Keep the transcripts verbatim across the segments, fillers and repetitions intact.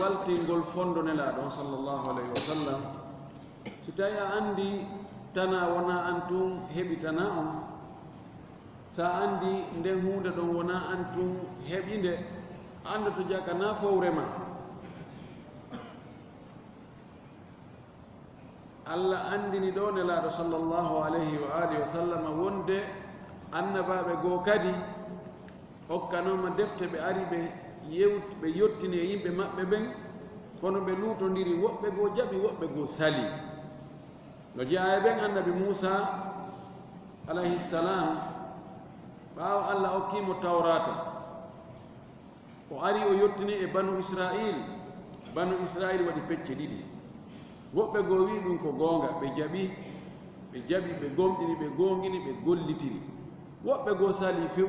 Waltingol fondo Nelaaɗo on, sallallahu alayhi wa sallam. Si tawi a anndi tana wona an tun heɓi tana on, sa anndi nden huunde ɗon wona an tun heɓi nde, a anndoto jaka na fowre ma. Allah anndini ɗo Nelaaɗo, sallallahu alayhi wa alihi wa sallam, wonde annabaaɓe goo kadi okkanooma defte, ɓe ari ɓe yewt-, ɓe yottini e yimɓe maɓɓe ɓen, kono ɓe luutondiri, woɓɓe goo jaɓi, woɓɓe goo sali. No jeyaa e ɓen annabi Muusaa, alayhi salam, ɓaawo Allah okkii mo Tawraata, o ari o yottini e Banu Israa'iil. Banu Israa'iil waɗi pecce ɗiɗi. Woɓɓe goo wi'i ɗum ko goonga, ɓe jaɓi, ɓe jaɓi, ɓe gomɗini, ɓe goongini, ɓe gollitiri. Woɓɓe goo sali few.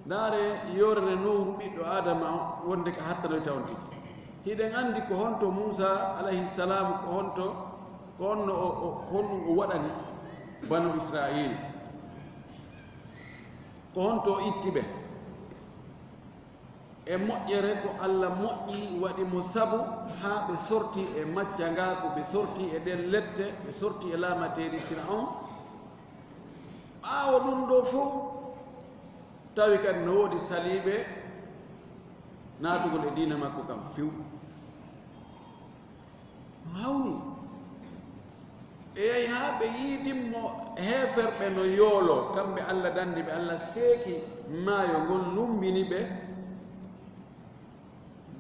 Ndaare yoorere nowru ɓiɗɗo Aadama on, wonde ka hattanoyta on tigi. Hiɗen anndi ko honto Muusaa, alayhi salam, ko honto, ko honno o, o, honɗum o waɗani Banu Israa'iil. Ko honto o itti ɓe? E moƴƴere ko Allah moƴƴi waɗi mo sabu haa ɓe sorti e maccangaaku, ɓe sorti e ɗen lette, ɓe sorti e laamateeri Fir'awn. Ɓaawo ɗum ɗoo fow, tawi kadi no woodi saliiɓe naatugol e diina makko kan few. Hawni ɓe yahi haa ɓe yiidimmo heeferɓe no yooloo, kamɓe Allah danndi ɓe, Allah seeki maayo ngon, lummbini ɓe.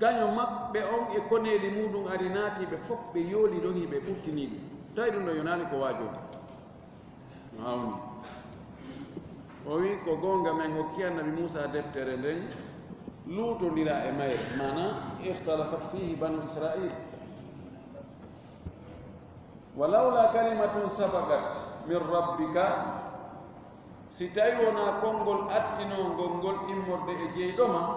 Gaño maɓɓe on e koneeli muuɗum ari naati ɓe fof, ɓe yooli ɗon, hiɓe ɓurtinii ɗum. Tawi ɗum ɗon yonaani ko waajoo. Hawni. O wi'i, "Ko goonga, men hokki Annabi Muusaa deftere nden, luutondira e mayre." Maana, "Ikhtalafat fihi banu Israil. Wa lawla kalimatun sabaqat min rabbika." Si tawi wonaa konngol attinongol ngol immorde e jeyɗo ma,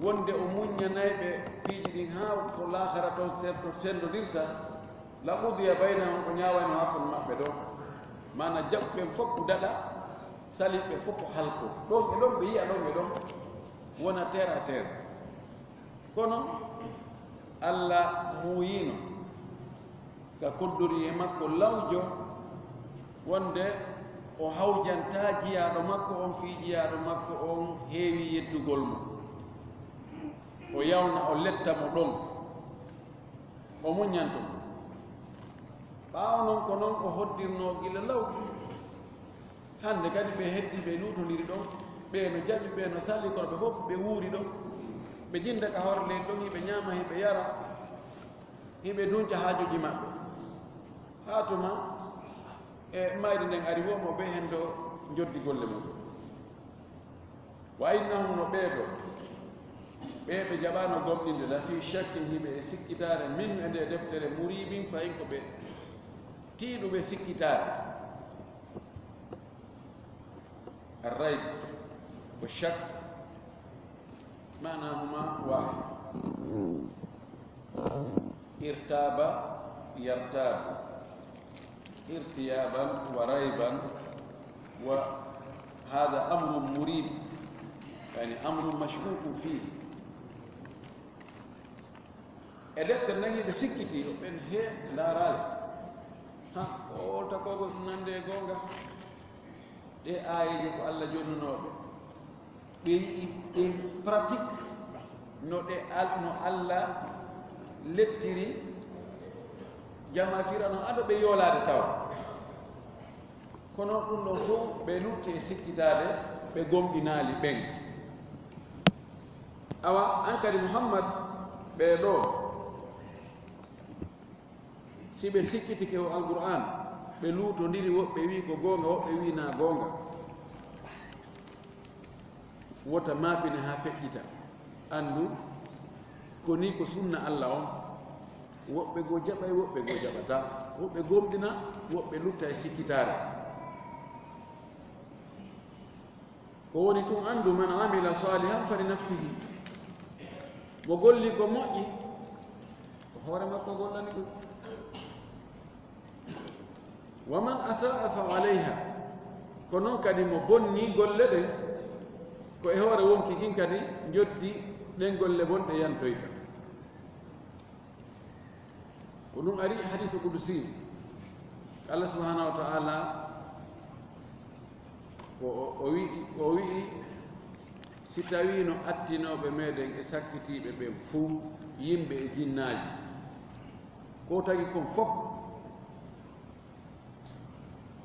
wonde o muññanay ɓe piiji ɗin haa ko laakhara ton sen-, to senndodirta, "la qudiya baynahum", o ñaawayno hakkunde maɓɓe ɗon. Maana jaɓɓen fof ko daɗa, saliɓe fof ko halko. Ɗon e ɗon ɓe yi'a, ɗon e ɗon wona terre à terre. Kono Allah muuyiino ka koddoriyee makko lawjo, wonde o hawjantaa jiyaaɗo makko on fii jiyaaɗo makko on heewi yeddugol mo. O yawna, o letta mo ɗon. O muññanto mo. Ɓaawo non ko non o hoddirnoo gila law. Hannde kadi ɓe heddii, ɓe luutondiri ɗon. Ɓee no jaɓi, ɓee no sali, kono ɓe fof ɓe wuuri ɗon. Ɓe jinda ka hoore leydi ɗon, hiɓe ñaama, hiɓe yara, hiɓe dunca haajuuji maɓɓe. Haa tuma e mayde nden ari, woo mo ɓe hen ɗo njoddi golle mum. Wa innahum, no ɓee ɗoo, ɓee ɓe jaɓaano gomɗinde, la fii shakkin, hiɓe e sikkitaare, min, e nde deftere, muriibin, fayin ko ɓe tiiɗuɓe sikkitaare. Ar-rayb wa shakk maanahuma waahid. Irtaaba yartaabu. Irtiyaaban wa rayban, wa haada amrun muriib, yani amrun mashkuukun fiihi. E deftere nden hiɓe sikkiti, o ɓen he ndaaraali. Ha, o wolta ko ɗum nande e goonga. Ɗee aayeeje ko Allah jonnunooɓe. Ɓe yi'i en pratique no ɗe al-, no Allah lettiri jamaa Fir'awna ado ɓe yoolaade tawa. Kono ɗum ɗon fof ɓe lutti e sikkitaade ɓe gomɗinaali ɓen. Awa, an kadi Muhammad, ɓee ɗoo, si ɓe sikkitike o Alqur'aan, ɓe luutondiri, woɓɓe wi'i ko goonga, woɓɓe wi'i naa goonga. Wota maapine haa feƴƴita. Anndu, ko nii ko sunna Allah on. Woɓɓe goo jaɓay, woɓɓe goo jaɓataa. Woɓɓe gomɗina, woɓɓe lutta e sikkitaare. Ko woni tun, anndu, man amila salihan fali nafsihi. Mo golli ko moƴƴi, ko hoore makko gollani ɗum. Wa man asaa fa alayha. Ko non kadi mo bonni golle ɗen, ko e hoore wonki kin kadi njoddi ɗen golle bonɗe yantoyta. Ko ɗum ari hadiisu qudusi. Allah subhanahu wa ta'ala ko o, o wi'i, o wi'i, si tawiino attinooɓe meɗen e sakkitiiɓe ɓen fuu, yimɓe e jinnaaji, ko tagi kon fof,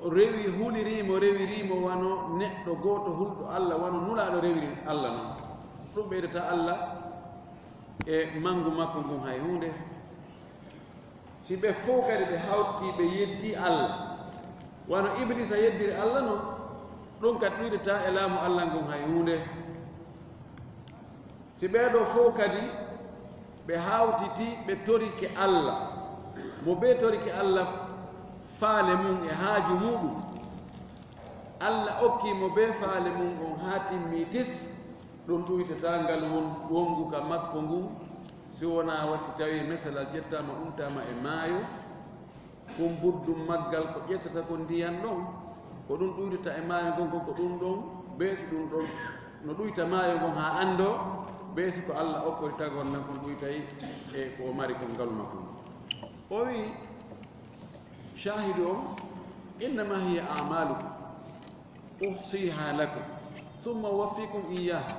o rewi, huliriimo, rewiriimo wano neɗɗo gooto hulɗo Allah, wano Nulaaɗo rewiri Allah non. Ɗum ɓeydata Allah e manngu makko ngun hay huunde. Si ɓe fow kadi ɓe hawti, ɓe yeddi Allah, wano Ibliisa yeddiri Allah non, ɗum kadi ɗuydataa e laamu Allah ngun hay huunde. Si ɓee ɗoo fow kadi ɓe hawtiti, ɓe torike Allah, mo bee torike Allah faale mun e haaju muɗum, Allah okki mo bee faale mun on haa timmi tis, ɗum ɗuydataa ngal won-, wonngu ka makko ngun, si wonaa wa si tawii meselal ƴettaama, umtaama e maayo, kun buddum maggal ko ƴettata kon ndiyan ɗon, ko ɗum ɗuydata e maayo ngon, kon ko ɗum ɗon, bee si ɗum ɗon no ɗuyta maayo ngon haa anndoo, bee si ko Allah okkori tagor nan kon ɗuytay e ko o mari kon ngalu makko ngon. O wi'i, shaahidu on, innama hiya a'malukum. أحصيها لكم ثم أوفيكم إياها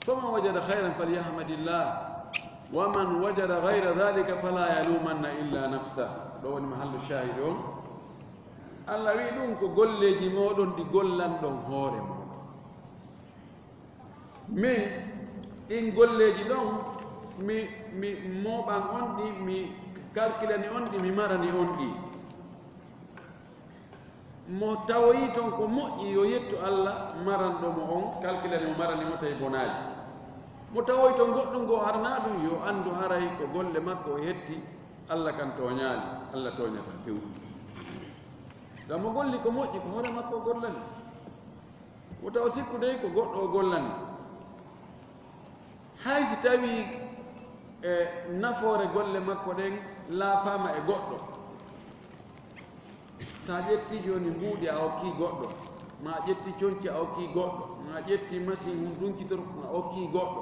فمن وجد خيرا فليحمد الله ومن وجد غير ذلك فلا يلومن إلا نفسه. Ɗo woni mahallu shahid on. Allah wi'i ɗum ko golleeji mooɗon ɗi gollanɗon hoore mon. Min, ɗin golleeji ɗon, mi, mi mooɓan on ɗi, mi kalkilani on ɗi, mi marani on ɗi. Mo tawoyi ton ko moƴƴi, yo yettu Allah maranɗo mo on, kalkilani mo, marani mo tawi bonaaji. Mo tawoyi ton goɗɗum goo haranaa ɗum, yo anndu haray ko golle makko o hetti, Allah kan tooñaali, Allah tooñataa few. Ngam mo golli ko moƴƴi, ko hoore makko o gollani. Wota o sikku dey ko goɗɗo o gollani. Hay si tawii, e, nafoore golle makko ɗen laafaama e goɗɗo. So a ƴettii jooni mbuuɗi a okkii goɗɗo, maa a ƴettii conci a okkii goɗɗo, maa a ƴettii masiŋ hun dunkitoro a okkii goɗɗo,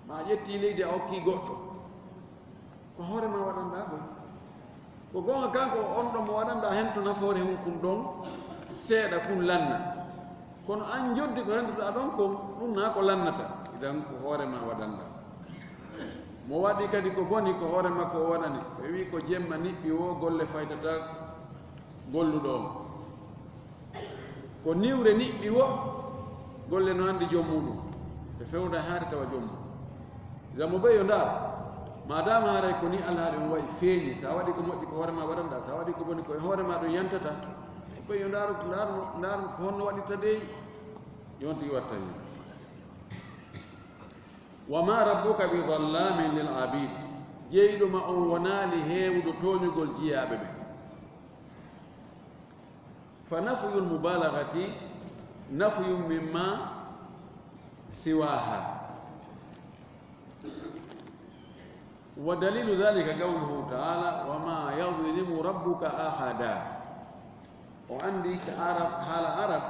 maa a ƴettii leydi a okkii goɗɗo. Ko hoore maa waɗanɗaa ɗum. Ko goonga kanko on ɗon mo waɗanɗaa hento nafoore hun kun ɗon seeɗa kun lanna. Kono an joddi ko hentoɗaa ɗon kon, ɗum naa ko lannata. Idan ko hoore maa waɗanɗaa. Mo waɗi kadi ko boni ko hoore makko o waɗani. Ɓe wi'i ko jemma niɓɓi woo golle faytata golluɗo on. Ko niwre niɓɓi wo, golle no anndi joom muɗum. Ɓe fewda haade tawa joom muɗum. Ngam mo ɓe yo ndaar, maadaama haray ko ni alhaali on wayi feeñi, so a waɗi ko moƴƴi ko hoore ma waɗanɗaa, so a waɗi ko boni ko e hoore ma ɗum yantata. Ɓe yo ndaaru, ndaaru, ndaaru ko honno waɗirta dey, yonti watta ni. Wa ma rabbuka bi dhallamin lil abid. Jeyɗo ma on wonaali heewuɗo tooñugol jiyaaɓe ɓe. فنفي المبالغة نفي مما سواها. ودليل ذلك قوله تعالى: وما يظلم ربك أحدا. O anndi ka Arab, haala Arab,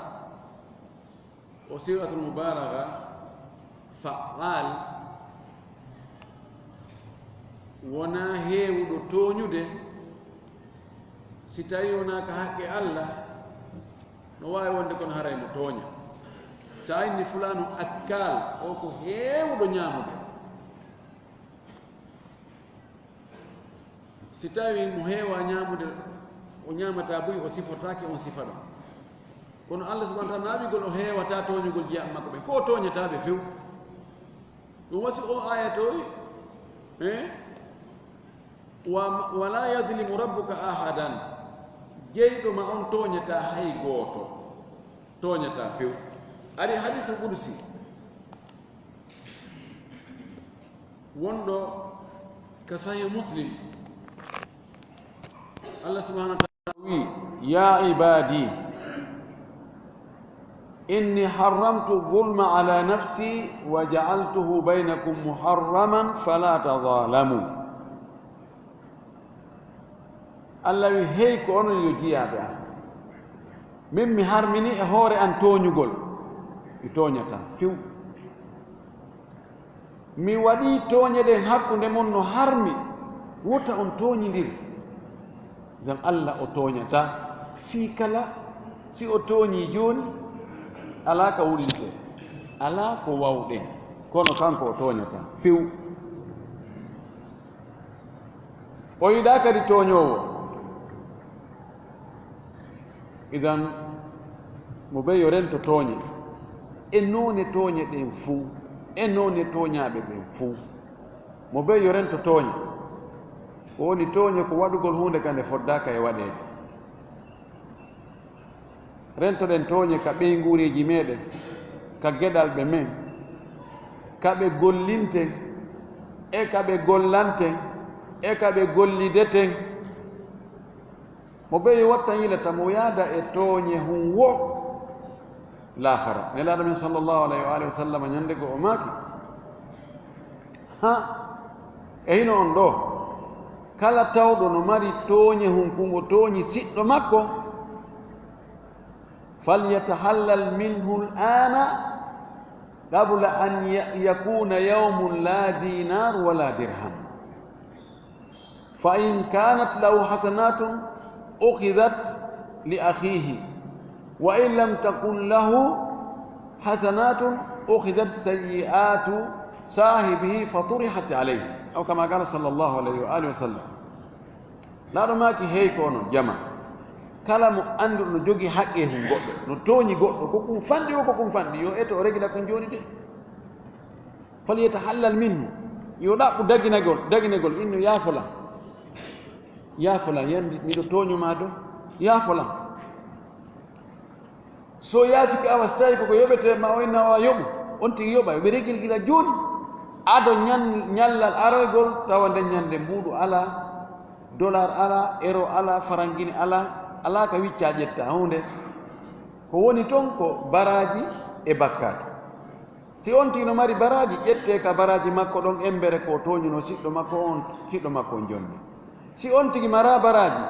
o sigatul mubalagha, fa'al, wonaa heewuɗo tooñude, si tawii wonaa ka haqqe Allah, no waawi wonde kono haray mo tooña. So a inni fulaanu akkaal, o ko heewuɗo ñaamude. Si tawii mo heewaa ñaamude, o ñaamataa buy, o sifortaake on sifa ɗon. Kono Allah subhanahu wa ta'ala naawigol o heewataa tooñugol jiyaaɓe makko ɓen, ko o tooñataa ɓe few. Ɗum wasi o aaya to, eh? Wa, wala yadlimu rabbuka ahadan. Jeyɗo ma on tooñataa hay gooto. Tooñataa few. Ari hadiisu qudusi. Wonɗo ka Sahih Muslim, Allah subhanahu wa ta'ala wi: يا عبادي إني حرمت الظلم على نفسي وجعلته بينكم محرما فلا تظالموا. Allah wi: Hey ko onon yo jiyaaɓe an, min mi harmini e hoore an tooñugol, mi tooñataa few. Mi waɗii tooñe ɗen hakkunde mon no harmi, Wota on tooñindir, ngam Allah o tooñataa fii kala. Si o tooñii jooni, alaa ka wullitee, alaa ko waawɗen, kono kanko o tooñataa few. O yiɗaa kadi tooñoowo. Idan, mo bee yo rento tooñe, e noone tooñe ɗen fuu, e noone tooñaaɓe ɓen fuu. Mo bee yo rento tooñe. Ko woni tooñe? Ko waɗugol huunde ka nde foddaaka e waɗeede. Rentoɗen tooñe ka ɓeynguureeji meɗen, ka geɗalɓe men, ka ɓe gollinten, e ka ɓe gollanten, e ka ɓe gollideten. Mo bee yo watta yilata mo yaada e tooñe hun wo laakhara. Nelaaɗo men sallallahu alayhi wa alihi wa sallam ñande goo o maaki, ha, e hino on ɗoo, kala tawɗo no mari tooñe hun kun o tooñi siɗɗo makko, "falyatahallal minhu al-ana qabla an ya-, yakuna yawmun la dinar wala dirham." Fa in kanat lahu hasanatun ukhidhat li akhihi, wa in lam takun lahu hasanatun ukhidhat sayyi'atu sahibihi fa turihat alayhi. Aw kama qala sallallahu alayhi wa alihi wa sallam. Laaɗo maaki, hey ko onon jama, kala mo annduɗo no jogii haqqe hun goɗɗo, no tooñi goɗɗo, ko kun fanɗi o, ko kun fanɗi, yo eto o regila kun jooni de. "Falyatahallal minhu", yo ɗaɓɓu daginagol, daginagol, inno, "Yaafolan, yaafolan, yambi, miɗo tooño ma do, yaafolan." So yaafike, awa, so tawi koko yoɓete ma o, inna o, a yoɓu, on tigi yoɓa, yo ɓe regilgila jooni. Ado ñan-, ñallal aroygol, tawa nden ñande mbuuɗu alaa, dollar alaa, euro alaa, farangini alaa, alaa ka wicca ƴetta huunde. Ko woni ton ko baraaji e bakkaatu. Si on tigi no mari baraaji, ƴettee ka baraaji makko ɗon embere ko o tooñunoo siɗɗo makko on, siɗɗo makko on jonde. Si on tigi maraa baraaji,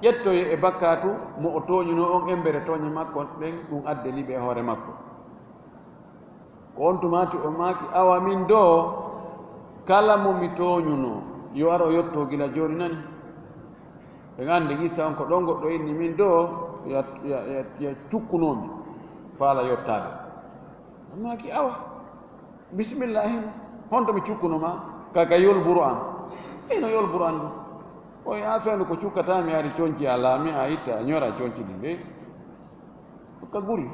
ƴettoyee e bakkaatu mo o tooñunoo on embere tooñe makko ɗen, ɗum adde liɓe e hoore makko. Ko on tumaati o maaki, "Awa min doo, kala mo mi tooñunoo, yo ar o yottoo gila jooni nani." Ɓe anndi gissa on ko ɗon goɗɗo inni, "Min doo, ya, ya, ya, ya cukkunoo mi, faala yottaade." O maaki, "Awa, bisimillahi, honto mi cukkuno ma? Ka, ka yolburu an." "Ino yolburu an ɗum. O a fewndo ko cukkataa mi ari conci a laami, a itta, a ñora conci ɗin de. Ka guri."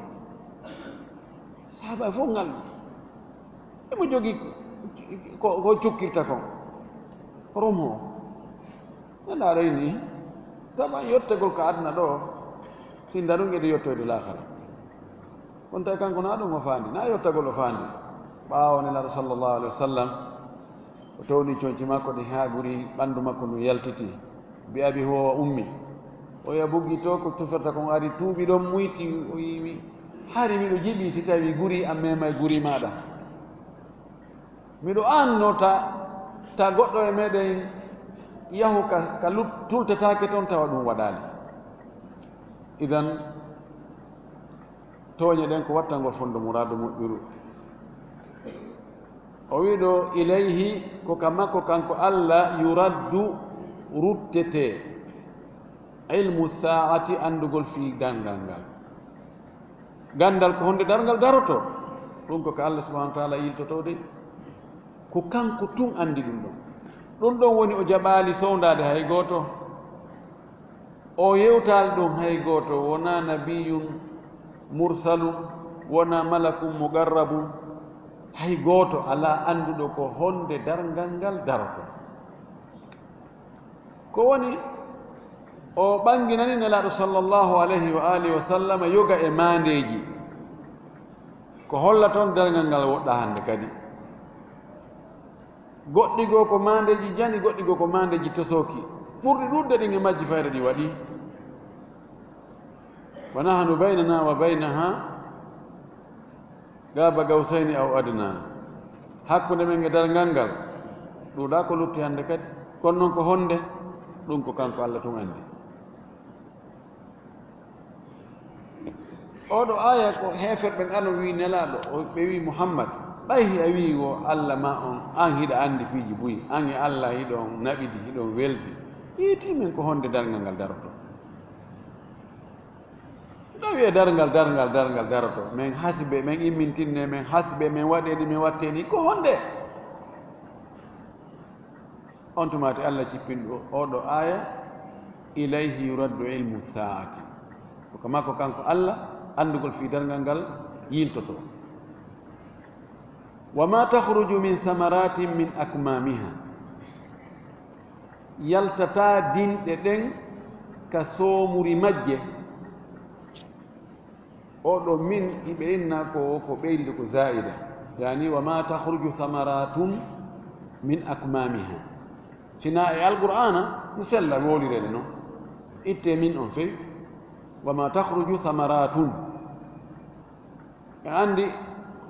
Sahaaba fof ngal. Emo jogii ko, ko cukkirta kon. Romo. Nana reyni. Tama yottegol ka aduna ɗo. Sinda ɗum ede yottoyde laakara. Kono tawi kanko na ɗum o faandi, na yottagol o faandi. Ɓaawo Nelaaɗo sallallahu alaihi wasallam, o towni conci makko ɗin haa guri ɓanndu makko ndu yaltiti. Bi abi huwa wa ummi. O ya buggi to ko tufata kon ari tuubi ɗon muyti, o yiwi. Hari miɗo jiɓi si tawi guri am mema e guri maɗa. Miɗo anno ta, ta goɗɗo e meɗen yahu ka, ka lut-, tultetaake ton tawa ɗum waɗaali. Idan, tooñe ɗen ko wattangol fondo muraadu moƴƴuru. O wi'i ɗo, "Ilayhi", ko ka makko kanko Allah, "yuraddu", ruttete, "ilmu saa'ati", anndugol fii darngal ngal. Ganndal ko honde darngal daroto, ɗum ko ka Allah subhanahu wa ta'ala yiltoto de. Ko kanko tun anndi ɗum ɗon. Ɗum ɗon woni o jaɓaali sowndaade hay gooto. O yewtaali ɗum hay gooto, wonaa nabiyyun mursalun, wonaa malakun muqarrabun, hay gooto alaa annduɗo ko honde darngal ngal daroto. Ko woni, o ɓanginani Nelaaɗo sallallahu alayhi wa alihi wa sallama yoga e maandeeji. Ko holla toon darngal ngal woɗɗaa hannde kadi. Goɗɗi goo ko maandeeji jani, goɗɗi goo ko maandeeji tosooki. Ɓurɗi ɗuuɗde ɗin e majji fayre ɗi waɗi. Wa nahnu baynana wa baynaha qaba qawsayni aw adna. Hakkunde men e darngal ngal, ɗuuɗaa ko lutti hannde kadi. Kono noon ko honde? Ɗum ko kanko Allah tun anndi. Oɗo aaya ko heeferɓe ɓen ano wi Nelaaɗo, o, ɓe wi Muhammad, Ɓay a wii wo Alla ma on, an hiɗa anndi piiji buy, an e Alla hiɗon naɓidi, hiɗon weldi. Yiiti men ko honde darngal ngal daroto. Ɗo wi'e darngal, darngal, darngal daroto. Men hasibe, men immintinne, men hasibe, men waɗe ni, men watte ni. Ko honde? On tumaati Alla cippinɗo oo ɗoo aaya, "Ilayhi yuraddu ilmu saa'ati." Ko ka makko kanko Alla anndugol fii darngal ngal yiltoto. "Wa ma takhruju min thamaratin min akmamiha." Yaltataa dinɗe ɗen ka soomuri majje. Oo ɗoo min, hiɓe inna ko, ko ɓeydiiɗo, ko zaa'ida. Yaani, "Wa ma takhruju thamaratun min akmamiha." Sina e Alqur'aana, no sella wowlireede non. Itte min on fey. "Wa ma takhruju thamaratun." En anndi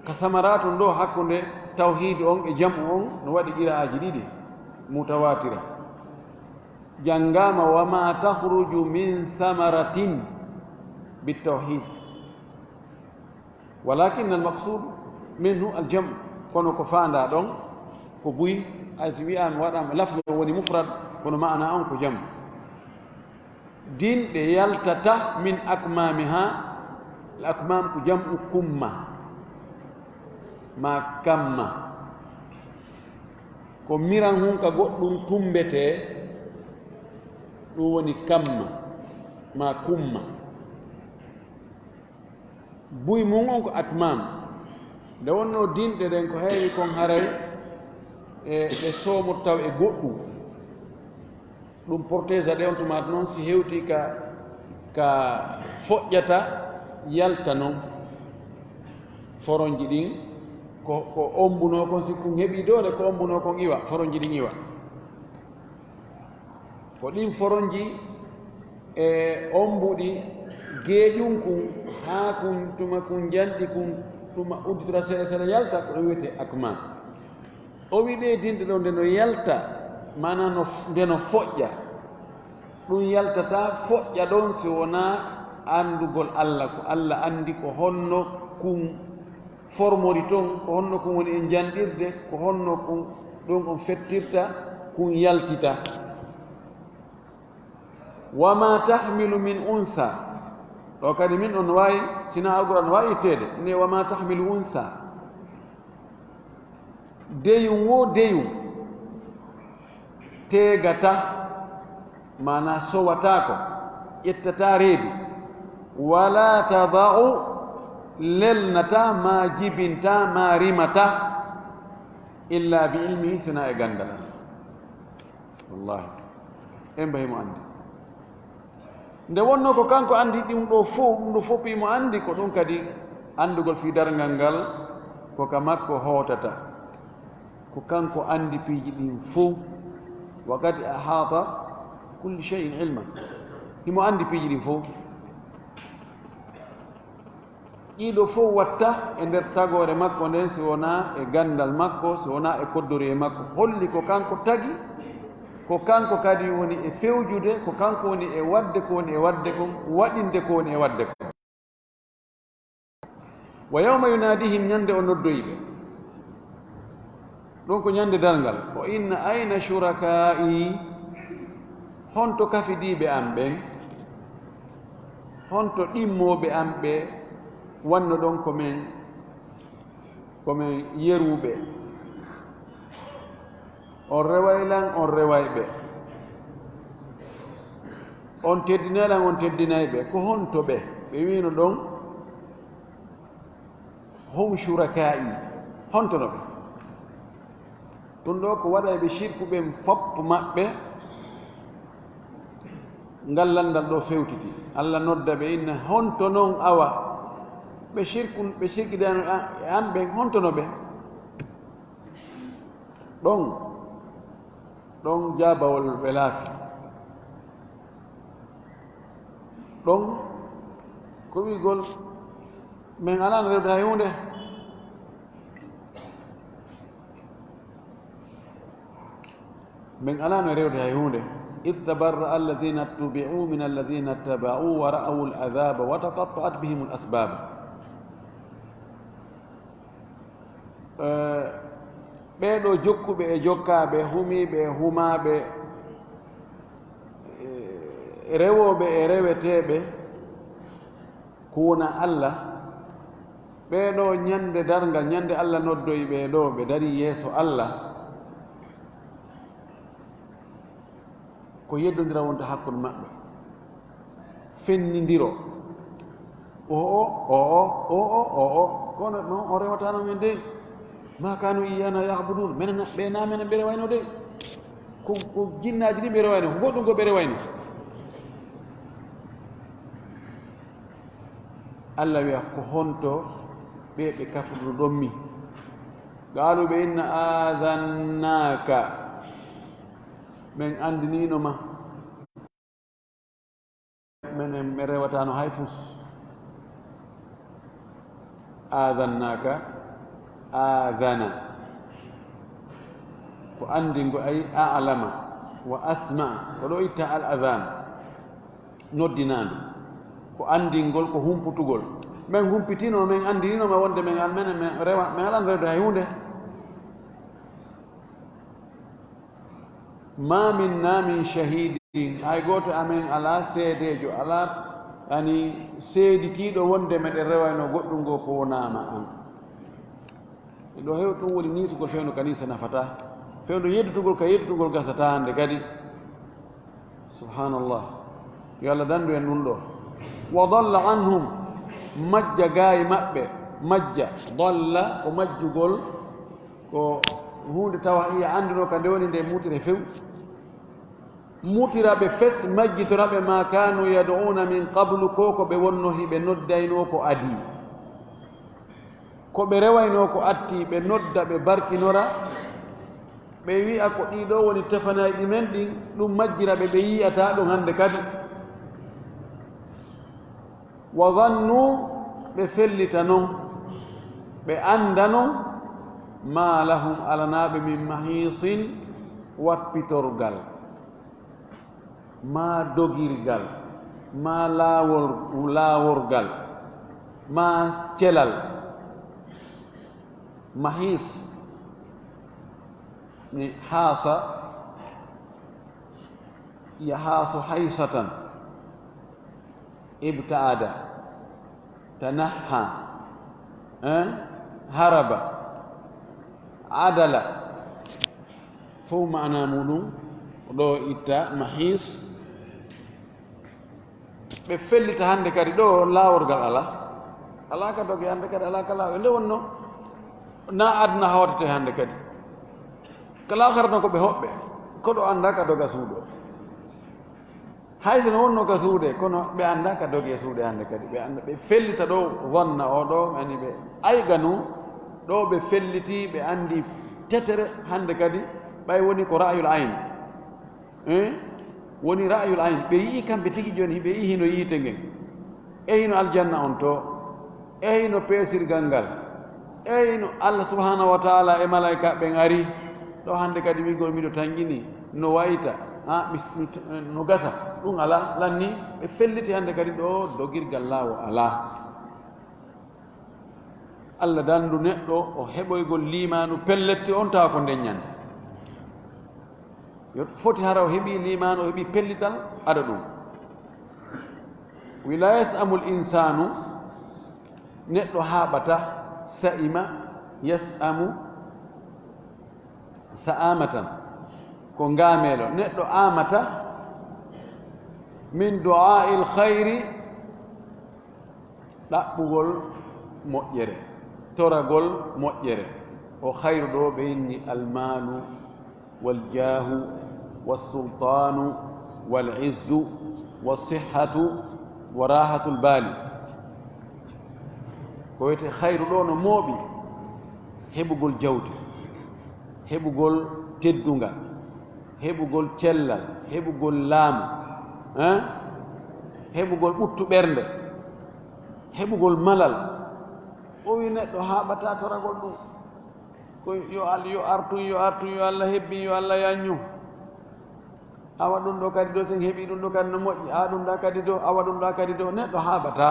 ka thamaratun ɗoo, hakkunde tawhiid on e jam'u on, no waɗi qiraa'aaji ɗiɗi mutawaatira. Janngaama, "Wa ma takhruju min thamaratin" bit tawhiid. Walakin al maqsuud minhu al jam', kono ko faandaa ɗon ko buy, hay si wi'aama, waɗaama lafdu on woni mufrad, kono maana on ko jam'. Dinɗe yaltata min akmamiha, al akmam ko jam'u kumma, ma kamma. Ko miran hun ka goɗɗun tumbetee, ɗun woni kamma, ma kumma. Buy mun on ko akmam. Nde wonnoo dinɗe ɗen ko heewi kon haray e, ɓe soomoto taw e goɗɗun. Ɗun protégea ɗe on tumaati non si hewtii ka, ka foƴƴata yalta non. Foronji ɗin ko, ko ombunoo kon, si kun heɓii doole, ko ombunoo kon iwa, foronji ɗin iwa. Ko ɗin foronji e ombuɗi geeƴun kun, haa kun tuma kun janɗi kun, tuma udditora seeɗa seeɗa yalta, ko ɗun wi'etee akmam. O wi'i ɗee dinɗe ɗoo nde no yalta, maanaa no f-, nde no foƴƴa. Ɗun yaltataa foƴƴa ɗon si wonaa anndugol Alla, ko Alla anndi ko honno kun formori ton, ko honno kun woni e janɗirde, ko honno kun ɗun on fettirta, kun yaltita. "Wa ma tahmilu min untha." Ɗoo kadi min on no waawi, sina Alqur'aan no waawi itteede, ne, "Wa ma tahmilu untha." Deyun woo deyun teegataa, maanaa sowataako, ƴettataa reedu. "Wala tada'u," lelnataa, maa jibintaa, maa rimataa, "illa bi ilmihi," sina e ganndal Alla. Wallaahi. En mbayi mo anndi. Nde wonnoo ko kanko anndi ɗum ɗoo fow, ɗum ɗoo fow himo anndi, ko ɗum kadi anndugol fii darngal ngal, ko ka makko hootata. Ko kanko anndi piiji ɗin fow. "Wa qad ahaata kulli shay'in ilman." Himo anndi piiji ɗin fow. Ɗiɗo fof watta e nder tagoore makko nden, si wonaa e ganndal makko, si wonaa e koddorie makko. Holli ko kanko tagi, ko kanko kadi woni e fewjude, ko kanko woni e waɗde ko woni e waɗde kon, waɗinde ko woni e waɗde kon. "Wa yawma yunaadihim," ñande o noddoyi ɓe. Ɗum ko ñande darngal. "O inna ayna shurakaa'i?" Honto kafidiiɓe am ɓen? Honto ɗimmooɓe am ɓe wanno ɗon ko men, ko men yeruɓe? On reway lan, on reway ɓe. On teddinay lan, on teddinay ɓe. Ko honto ɓe? Ɓe wiino ɗon, "Hum shurakaa'i." Honto no ɓe? Ɗum ɗo ko waɗayɓe shirku ɓen fop maɓɓe, ngal lanndal ɗo fewtiti. Alla nodda ɓe, inna, "Honto non awa?" Ɓe shirku, ɓe shirkidano e an ɓen, honto no ɓe? Ɗon, ɗon jaabawol ɓe laafi. Ɗon ko wi'gol, "Men alano rewde hay huunde. Men alano rewde hay huunde." "Idh tabarra'a alladhina tubi'u min alladhina taba'u wa ra'awul adhaba wa taqatta'at bihimul asbab." Eh, ɓee ɗoo jokkuɓe e jokkaaɓe, humiiɓe e humaaɓe, eh, rewooɓe e reweteeɓe, ko wona Alla, ɓee ɗoo ñande darngal, ñande Alla noddoyi ɓee ɗoo, ɓe darii yeeso Alla. Ko yeddondira wonta hakkunde maɓɓe, fennindiro. O o o o o o o o kono non o rewatano men de. Ma kanu iyana yabudun, menen ɓe na menen ɓe rewayno de. Ko ko jinnaaji ɗi ɓe rewayno, ko goɗɗum ko ɓe rewayno. Allah wiya ko honto ɓe ɓe kafruɗo ɗon mi. Qaalu ɓe inna aadannaka, min anndiniino ma. Menen mi rewataano hay fus. Aadannaka, aadana. Ko anndingo ay a'lama wa asma'a. Ko ɗo itta al adhan. Noddinaandu. Ko anndingol, ko humputugol. Min humpitino, min anndinino ma wonde min al-, menen, min rewa, min alan rewde hay huunde. Ma minna min shahidin, hay gooto amen alaa seedeejo, alaa ani seeditiiɗo wonde meɗen rewayno goɗɗum ngo ko wonaama an. E ɗo hew-, ɗum woni niitugol fewndo kanisa nafata. Fewndo yeddutugol ka yeddutugol gasata hannde kadi. Subhanallah. Yo Allah dandu en ɗum ɗo. Wa dalla anhum, majja gaayi maɓɓe, majja. Dalla ko majjugol, ko huunde tawa iya annduno ka nde woni nde mutire few. Mutira ɓe fes, majjitora ɓe ma kanu yad'una min qablu, ko ko ɓe wonno hiɓe noddaynoo ko adii. Ko ɓe rewaynoo ko atti, ɓe nodda, ɓe barkinora, ɓe wi'a ko ɗiɗo woni tefanayɗi men ɗin, ɗum majjira ɓe, ɓe yi'ata ɗum hannde kadi. Wa zannu, ɓe fellita non, ɓe annda non, ma lahum, alanaaɓe min mahisin, wappitorgal. Maa dogirgal, maa laawol, laaworgal, maa celal. Mahis, ni haasa, yahaasu haysatan, ibtaada. Tanaha, eh? Haraba, adala, fof maana muɗum ɗo itta mahis. Ɓe fellita hannde kadi ɗo laaworgal alaa, alaa ka doge hannde kadi, alaa ka laawe nde wonno na aduna hawtete hannde kadi. Ka laakhara tan ko ɓe hoɓɓe, koɗo annda ka doga suuɗo. Hay so no wonno ka suuɗe, kono ɓe annda ka doge suuɗe hannde kadi. Ɓe annda, ɓe fellita ɗo, wonna o ɗo, ani ɓe ayganu, ɗo ɓe felliti, ɓe anndi tetere hannde kadi, ɓay woni ko ra'yul ayn. Eh? Woni ra'yul ayn. Ɓe yi'i kamɓe tigi jooni, ɓe yi'i hino yiite ngen. E hino aljanna on to. E hino peesirgal ngal. Eyi no Allah subhanahu wa ta'ala e malaika ɓen ari ɗo hannde kadi wi'gol miɗo tanƴini no wayta, ha, mis-, no gasa, ɗum alaa, lanni ɓe felliti hannde kadi ɗo dogirgal laawo alaa. Allah dandu neɗɗo o heɓoygol liimaanu pelletti on tawa ko nden ñande. Yo foti hara o heɓi liimaanu, o heɓi pellital ada ɗum. Wi la yas'amul insaanu, neɗɗo haaɓata, sa'ima, yas'amu, sa'amatan, ko ngaameelo. Neɗɗo aamata min du'a'il khayri, ɗaɓɓugol moƴƴere, toragol moƴƴere. O khayru ɗo ɓe inni almaalu, waljaahu, wassultaanu, walizzu, wassihhatu, wa raahatul baali. Ko wiyetee khayru ɗo no mooɓi, heɓugol jawdi, heɓugol teddungal, heɓugol cellal, heɓugol laamu, hein? Heɓugol ɓuttu ɓernde, heɓugol malal. O wi neɗɗo haaɓata toragol ɗum. Ko yo Al-, yo artun, yo artun, yo Allah hebbin, yo Allah yanñu. Awa ɗum ɗo kadi ɗo, sen heɓi ɗum ɗo kadi no moƴƴi. Awa ɗum ɗa kadi ɗo, awa ɗum ɗa kadi ɗo. Neɗɗo haaɓata.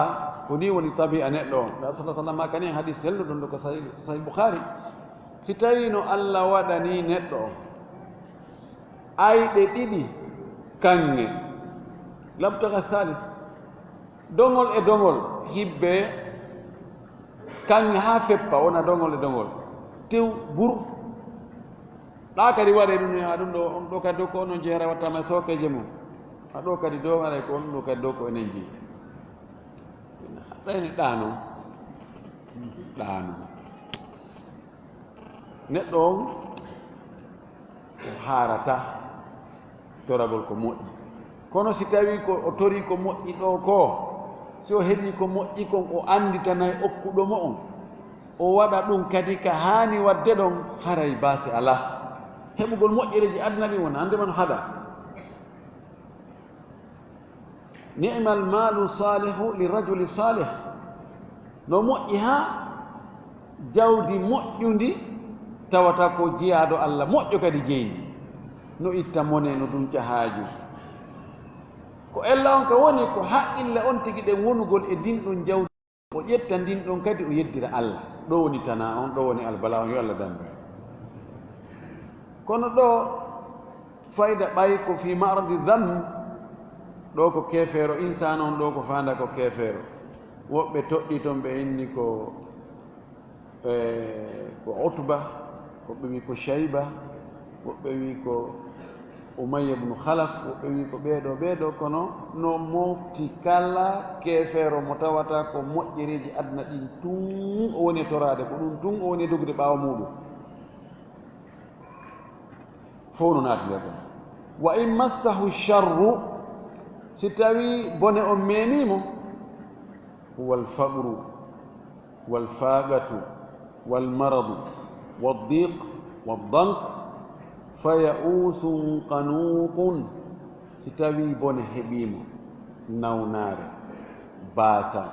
Ko ni woni tabi'a neɗɗo on. Nda sallallahu alaihi wasallam kani en hadis selluɗo ɗo ko Sahih, Sahih Bukhari. Si tawii no Alla waɗanii neɗɗo on ayɗe ɗiɗi kaŋŋe, labtaga thalith, doŋol e doŋol, hibbe kaŋŋe haa feppa, wona doŋol e doŋol, tew bur. Ɗa kadi waɗe ɗum, haa ɗum ɗo, on ɗo kadi dow ko onon jeera wattama e sookeeje mum. A ɗo kadi dow, aray ko on ɗo kadi dow ko enen jeyi. Ɗayne ɗa non. Ɗa non. Neɗɗo on, o haarata toragol ko moƴƴi. Kono si tawii ko o torii ko moƴƴi ɗo ko, si o heɓii ko moƴƴi kon, o annditanay okkuɗo mo on, o waɗa ɗum kadi ka haani waɗde ɗon, haray baasi alaa. Heɓugol moƴƴereeji aduna ɗin wona, annde man hada. Ni'mal maalu saalihu li rajuli saalih. No moƴƴi haa jawdi moƴƴundi tawata ko jiyaaɗo Alla moƴƴo kadi jeyndi. No itta mone, no dunca haaju. Ko ella on ka woni ko haqqille on tigi ɗen wonugol e ndin ɗon jawdi. O ƴetta ndin ɗon kadi o yeddira Alla. Ɗo woni tana on, ɗo woni albala on, yo Alla dandu en. Kono ɗo fayda ɓay ko fi ma'radi dhann, ɗo ko keefeero, insaana on ɗo ko faanda ko keefeero. Woɓɓe toɗɗi ton ɓe inni ko, e, ko Utba, woɓɓe wi ko Shayba, woɓɓe wi ko Umayya ibn Khalaf, woɓɓe wi ko ɓeeɗo, ɓeeɗo, kono no mofti kala keefeero mo tawata ko moƴƴereeji aduna ɗin tun o woni e toraade, ko ɗum tun o woni e dogude ɓaawo muuɗum. Fow no naati nder ɗon. Wa in massahu sharru, si tawii bone on meemii mo, huwal faqru, wal faqatu, wal maradu, wad diq, wad dank, fa ya'uusun qanuutun. Si tawii bone heɓii mo, nawnaare, baasa,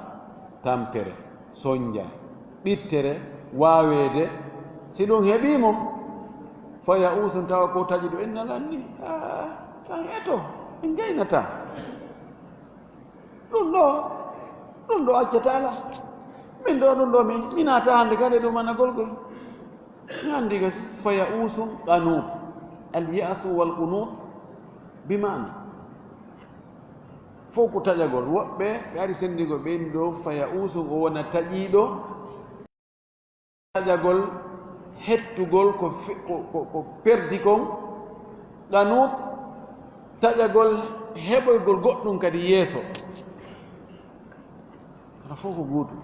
tampere, sonja, ɓittere, waaweede, si ɗum heɓii mo, fa ya'uusun, tawa ko taƴi ɗo, inna lanni, aa, kan eto, en gaynataa. Ɗum ɗo, ɗum ɗo accata ala. Min ɗo, ɗum ɗo mi, mi naata hannde kadi ɗum anagol gol. Mi anndi gasi, fa ya'uusun qanuut. Al ya'su wal qunuut bi maana. Fow ko taƴagol. Woɓɓe, ɓe ari senndigo ɓen ɗo, fa ya'uusun o wona taƴiiɗo. Taƴagol hettugol ko fe-, ko, ko, ko perdi kon. Qanuut, taƴagol heɓoygol goɗɗum kadi yeeso. Kono fof ko gootum.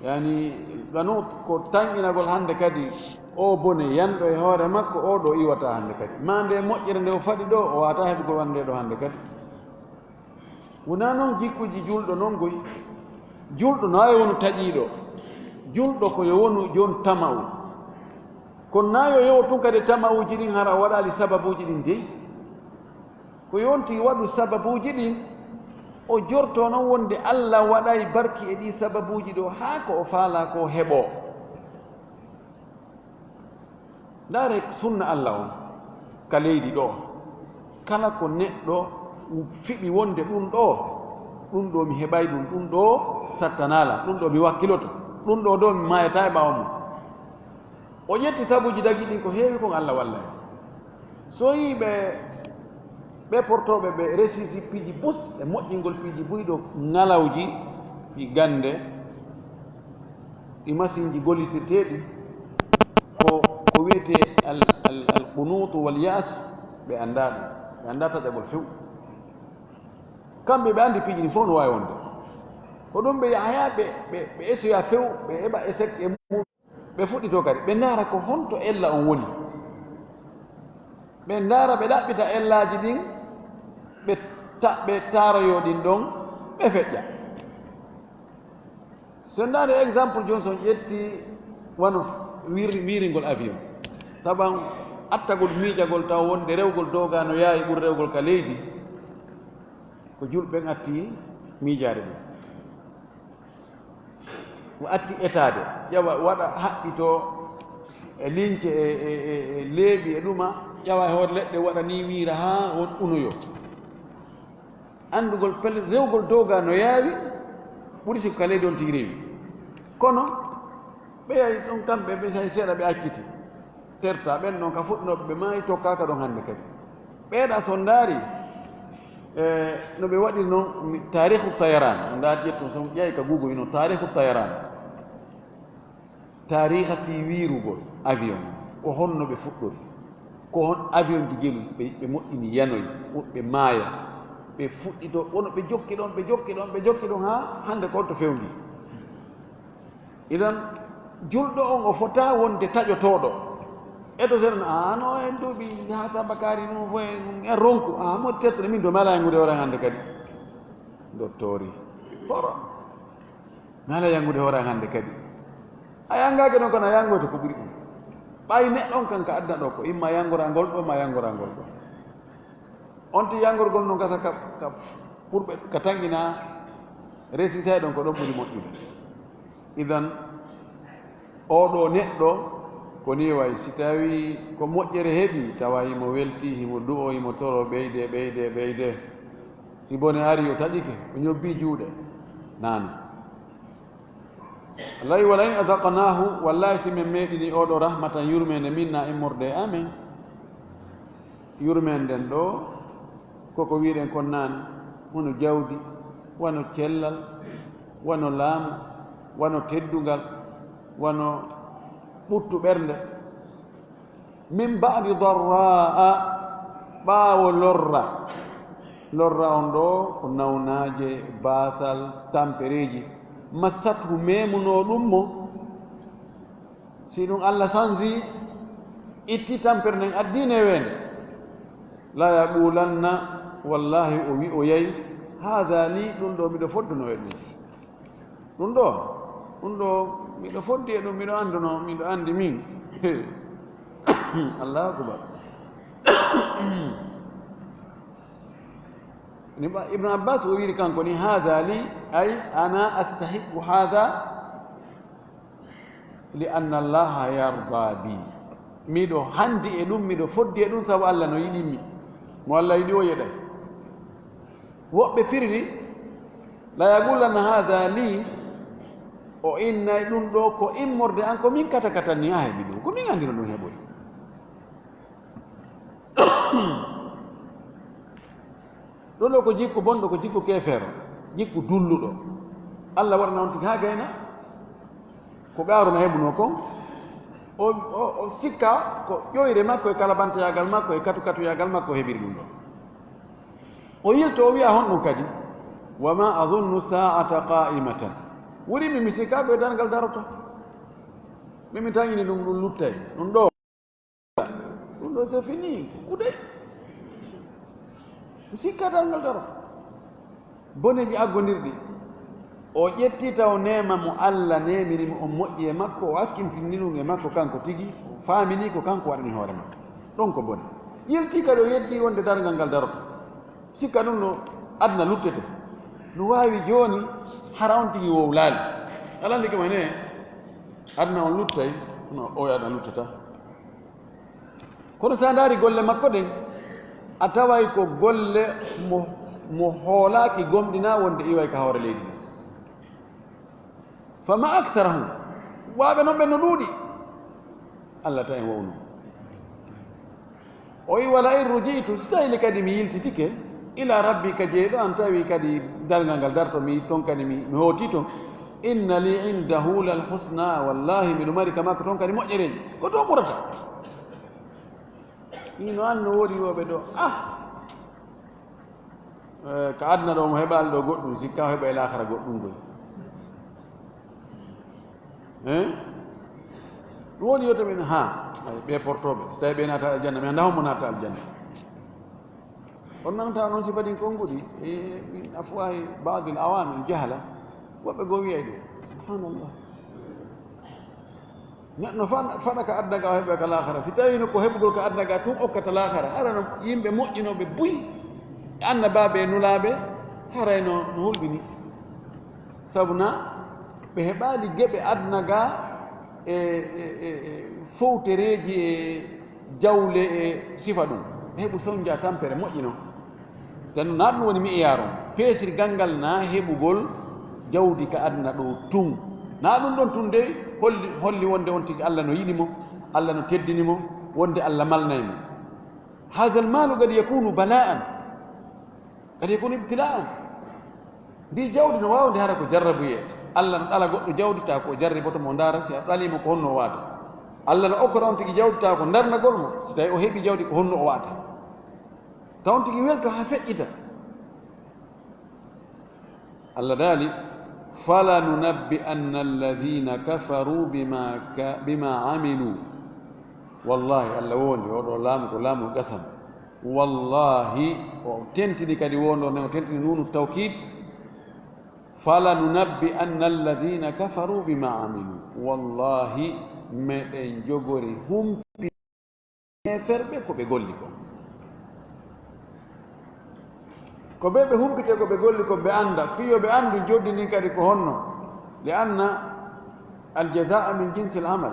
Yani, qanuut ko tanƴinagol hannde kadi o bone yanɗo e hoore makko, o ɗo iwata hannde kadi. Ma nde moƴƴere nde o faɗi ɗo, o waata heɓugol wonde ɗo hannde kadi. Wonaa noon jikkuuji juulɗo noon goy. Juulɗo na yo wonu taƴiiɗo. Juulɗo ko yo wonu joon tama'u. Kono na yo yewo tun kadi tama'uuji ɗin hara o waɗaali sababuuji ɗin dey. Ko yonti waɗu sababuuji ɗin, o jorto noon wonde Alla waɗay barki e ɗii sababuuji ɗo haa ko o faalaa ko heɓoo. Ndaare sunna Alla on ka leydi ɗo. Kala ko neɗɗo fiɗi wonde ɗum ɗo, ɗum ɗo mi heɓay ɗum, ɗum ɗo sattanaala, ɗum ɗo mi wakkiloto, ɗum ɗo do mi maayata e ɓaawo mum. O ƴetti sabuuji dagi ɗin ko heewi kon Alla wallay. So yii ɓe Ɓee portooɓe ɓe resisi piiji bus e moƴƴingol piiji buy ɗo ŋalawji ɗi gannde, ɗi masinji gollitirteeɗi, ko, ko wiyetee al, al, al qunuutu wal ya'as, ɓe anndaa ɗum. Ɓe anndaa taƴagol few. Kamɓe ɓe anndi piiji ɗin fof no waawi wonde. Ko ɗum ɓe yahaya, ɓe, ɓe, ɓe esoya few, ɓe heɓa échec e mum. Ɓe fuɗɗitoo kadi, ɓe ndaara ko honto ella on woni. Ɓe ndaara, ɓe ɗaɓɓita ellaaji ɗin, ɓe ta-, ɓe taaroyoo ɗin ɗon, ɓe feƴƴa. So ndaari exemple, jooni so on ƴetti wano wiir-, wiiringol avion, taban attagol miijagol taw wonde rewgol doogaa no yaawi ɓuri rewgol ka leydi, ko julɓe ɓen atti miijaade ɗum. O atti etaade, ƴawa, waɗa, haɓɓitoo e lince, e, e, e, e leeɓi e ɗuma, ƴawa e hoore leɗɗe, waɗa ni wiira haa won unoyo. Anndugol pellet, rewgol doogaa no yaawi, ɓuri si ko ka leydi on tigi rewi. Kono, ɓe yahi ɗon kamɓe, ɓe hay seeɗa ɓe acciti. Terta ɓen ɗon ka fuɗɗinooɓe ɓe maayi, tokkaaka ɗon hannde kadi. Ɓeeɗa so ndaari, e, no ɓe waɗiri noon, mi-, taarihu tayaran, on ndaari ƴettu, so ƴeewi ka Google ino taarihu tayaran. Taariha fii wiirugol avion, ko honno ɓe fuɗɗori? Ko hon avion ji jelu ɓe, ɓe moƴƴini yanoyi, woɓɓe maaya, ɓe fuɗɗito, wono ɓe jokki ɗon, ɓe jokki ɗon, ɓe jokki ɗon, haa hannde ko to fewndi. Idan, julɗo on o fota wonde taƴotooɗo. E to seeɗa, "Ah, no en duuɓi haa sabakaari ɗum fof en, en ronku." Ah, mo tettore min do mala yangude hoore hannde kadi. Dottori. Horo. Mala yangude hoore hannde kadi. A yangaake ɗon kono a yangoyto ko ɓuri ɗum. Ɓay neɗɗo on kan ka aduna ɗo ko imma yangorangol ɗo, ma yangorangol ɗo. On ti yangorgol no gasa ka, ka ɓurɓe, ka tanƴina resisay ɗon ko ɗon ɓuri moƴƴude. Idan, oo ɗoo neɗɗo, ko nii wayi, si tawii ko moƴƴere heɓi, tawa himo weltii, himo du'oo, himo toroo, ɓeydee, ɓeydee, ɓeydee. Si bone arii, o taƴike, o ñobbii juuɗe, naane. Lay, "Wala in adaqnaahu," wallaahi, si min meeɗini oo ɗoo rahmatan, yurmeende minna, immorde e amen. Yurmeende nden ɗoo, koko wiiɗen kon naane, wano jawdi, wano cellal, wano laamu, wano teddungal, wano ɓuttu ɓernde. Min ba'di darraa, ɓaawo lorra. Lorra on ɗoo ko nawnaaje, baasal, tampereeji. Massathu, meemunoo ɗum mo. Si ɗum Allah sanji, itti tampere nden, addi neweende. La yaqulanna, wallaahi o wi'oyay, "Haada lii, ɗum ɗoo miɗo fodduno e ɗum." Ɗum ɗoo, ɗum ɗoo, miɗo foddi e ɗum, miɗo annduno, miɗo anndi min. Allahu akbar. Ni ba-, Ibn Abbas o wiiri kanko ni, "Haada lii," ay, "Ana astahiqqu haada, li anna Allaha yarda bi." Miɗo hanndi e ɗum, miɗo foddi e ɗum, sabu Allah no yiɗimmi. Mo Allah yiɗi o yeɗay. Woɓɓe firiri, "La yaqulanna haada lii," o innay ɗum ɗoo ko immorde an, ko min kata kata ni, a heɓi ɗum, ko min anndino ɗum heɓoy. Ɗum ɗoo ko jikku bonɗo, ko jikku keefeero, jikku dulluɗo. Allah waɗana on tigi haa gayna ko Qaaruuna heɓunoo kon. O, o, o sikka ko ƴoyre makko e kalabanteyaagal makko e katukatuyaagal makko heɓiri ɗum ɗoo. O yilto, o wi'a honɗum kadi? "Wa ma adunnu saa'ata qaa'imatan." Wuri mi, mi sikka ko e darngal daroto. Mi, mi tañini ɗum, ɗum luttay. Ɗum ɗoo. Ɗum ɗoo, c'est fini. Kuɗay. Mi sikka darngal daroto. Boneeji aggondirɗi. O ƴetti taw neema mo Allah neemiri mo, on moƴƴi e makko, o askintinni ɗum e makko kanko tigi, o faamini ko kanko waɗani hoore makko. Ɗon ko bone. Yilti kadi o yeddi wonde darngal ngal daroto. Sikka ɗum no aduna luttete. No waawi jooni hara on tigi wowlaali. Aɗa anndi kama ne, aduna on luttay, no o aduna luttata. Kono so a ndaari golle makko ɗen, a taway ko golle mo, mo hoolaaki gomɗina wonde iway ka hoore leydi ndi. Fa ma aktharahum, waaɓe non ɓen no ɗuuɗi. Allah ta en wowno. O wi, "Wala in ruji'tu," si tawii kadi mi yiltitike, "ila rabbi," ka jeyɗo an, tawi kadi darngal ngal darto mi ton kadi mi, mi hooti ton. "Inna li indahu lal husna," wallahi miɗo mari ka makko ton kadi moƴƴereeji. Ko ton ɓurata. Ino an no woodi wooɓe ɗo, ah! Eh, ka aduna ɗo mo heɓaali ɗo goɗɗum, sikka o heɓa e laakara goɗɗum koy. Eh? Ɗum woni yo to min, ha, ay, ɓe portooɓe, so tawi ɓe naata aljanna, mi annda hombo naata aljanna. On nanta noon sifa ɗin konguɗi, e min afwahi ba'dil awam, en jahala, woɓɓe goo wiyay ɗum. Subhanallah. Neɗɗo fa-, faɗa ka aduna ga, o heɓa ka laakhara. Si tawino ko heɓugol ka aduna ga tun okkata laakhara, hara no yimɓe moƴƴinooɓe buy, e annabaaɓe e nulaaɓe, haray no, no hulɓini. Sabu na ɓe heɓaali geɓe aduna ga e, e, e, e fowtereeji e jawle e sifa ɗum. Ɓe heɓu sonja tampere moƴƴino. Tan na ɗum woni mi iyaaron. Peesirgal ngal na heɓugol jawdi ka aduna ɗo tun. Na ɗum ɗon tun dey holli, holli wonde on tigi Allah no yiɗi mo. Allah no teddini mo, wonde Allah malnay mo. Hadha almalu qad yakunu bala'an, qad yakunu ibtila'an. Ndi jawdi no waawde hara ko jarrabu yeeso. Allah no ɗala goɗɗo jawdi, tawa ko o jarriboto mo, ndaara si a ɗalii mo ko honno o waata. Allah no okkora on tigi jawdi, tawa ko ndarnagol mo, si tawi o heɓi jawdi ko honno o waata. Taw on tigi welto haa feƴƴita. Allah daali, "Falanunabbi'anna alladhina kafaru bima ka-, bima amilu." Wallahi, Allah wondi, oɗo laamu ko laamu qasam. Wallahi, o tentini kadi wondo ne, o tentini nunu tawkid. "Falanunabbi'anna alladhina kafaru bima amilu." Wallahi, meɗen jogori humpi heeferɓe ko ɓe golli kon. Ko ɓe ɓe humpite ko ɓe golli kon, ɓe annda. Fii yo ɓe anndu joddi ndin kadi ko honno. Li anna al jazaa min jinsil amal.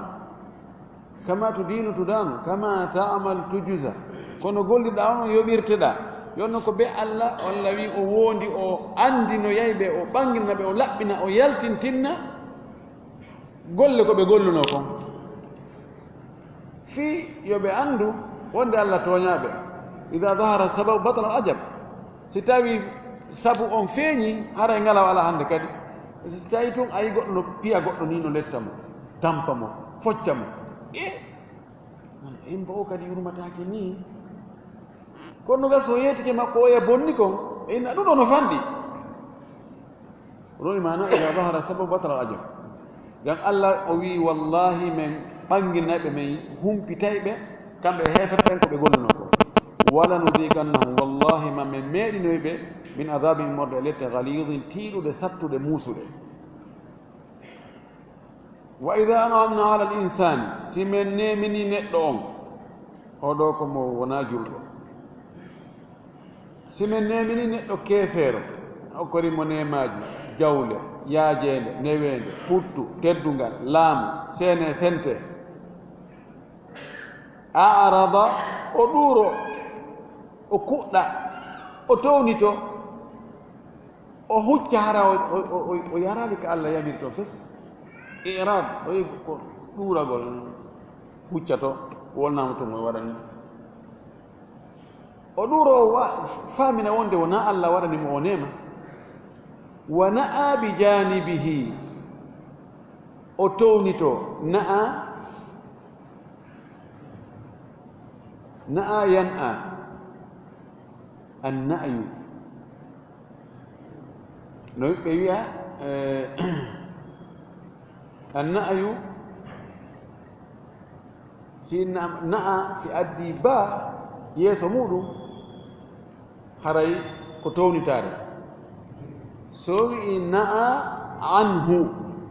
Kama tudinu tudanu, kama ta'mal tujza. Kono golliɗaa on, on yoɓirteɗaa. Yo non ko be Allah, Allah wi o wondi, o anndinoyay ɓe, o ɓanginna ɓe, o laɓɓina, o yaltintinna golle ko ɓe golluno kon. Fii yo ɓe anndu wonde Allah tooñaaɓe. Ida dahara sababu batala ajab. Si tawi sabu on feeñi, haray ngalaw ala hannde kadi. Si tawi tun a yi goɗɗo no piya goɗɗo ni, no letta mo, tampa mo, focca mo. E, en mbo o kadi yurmataake ni. Kono gas o yeetike makko oya bonni kon, e inna ɗum ɗo no fanɗi. Ɗum maana, ida dahara sababu batala ajab. Ngam Allah o wi, "Wallahi, men ɓanginay ɓe, men humpitay ɓe, kamɓe heeferɓe ɓen ko ɓe golluno ko. Wala nudiqannahum, wallahi, ma men meeɗinoy ɓe, min adabin morde e lette, ghalidin, tiiɗuɗe, sattuɗe, muusuɗe." Wa ida an'amna ala al insani, si men nemini neɗɗo on, oɗo ko mo wona julɗo. Si men nemini neɗɗo keefeero, okkori mo neemaaji, jawle, yaajeende, neweende, ɓuttu, teddungal, laamu, seene, sente. A'rada, o ɗuuro, o kuɗɗa, o townito, o hucca hara o, o, o, o, o yaraali ka Allah yamirto fes. I'rad, o yi ko ɗuuragol, huccato, wonnaama to mo waɗani. O ɗuuro o wa-, faamina wonde wonaa Allah waɗani mo o neema. Wa na'a bi janibihi. O townito, na'a, na'a yan'a. An na'yu. No ɓe wi'a, eh, an na'yu, si na-, na'a, si addi ba yeeso muɗum, haray ko townitaare. So wi'i na'a anhu,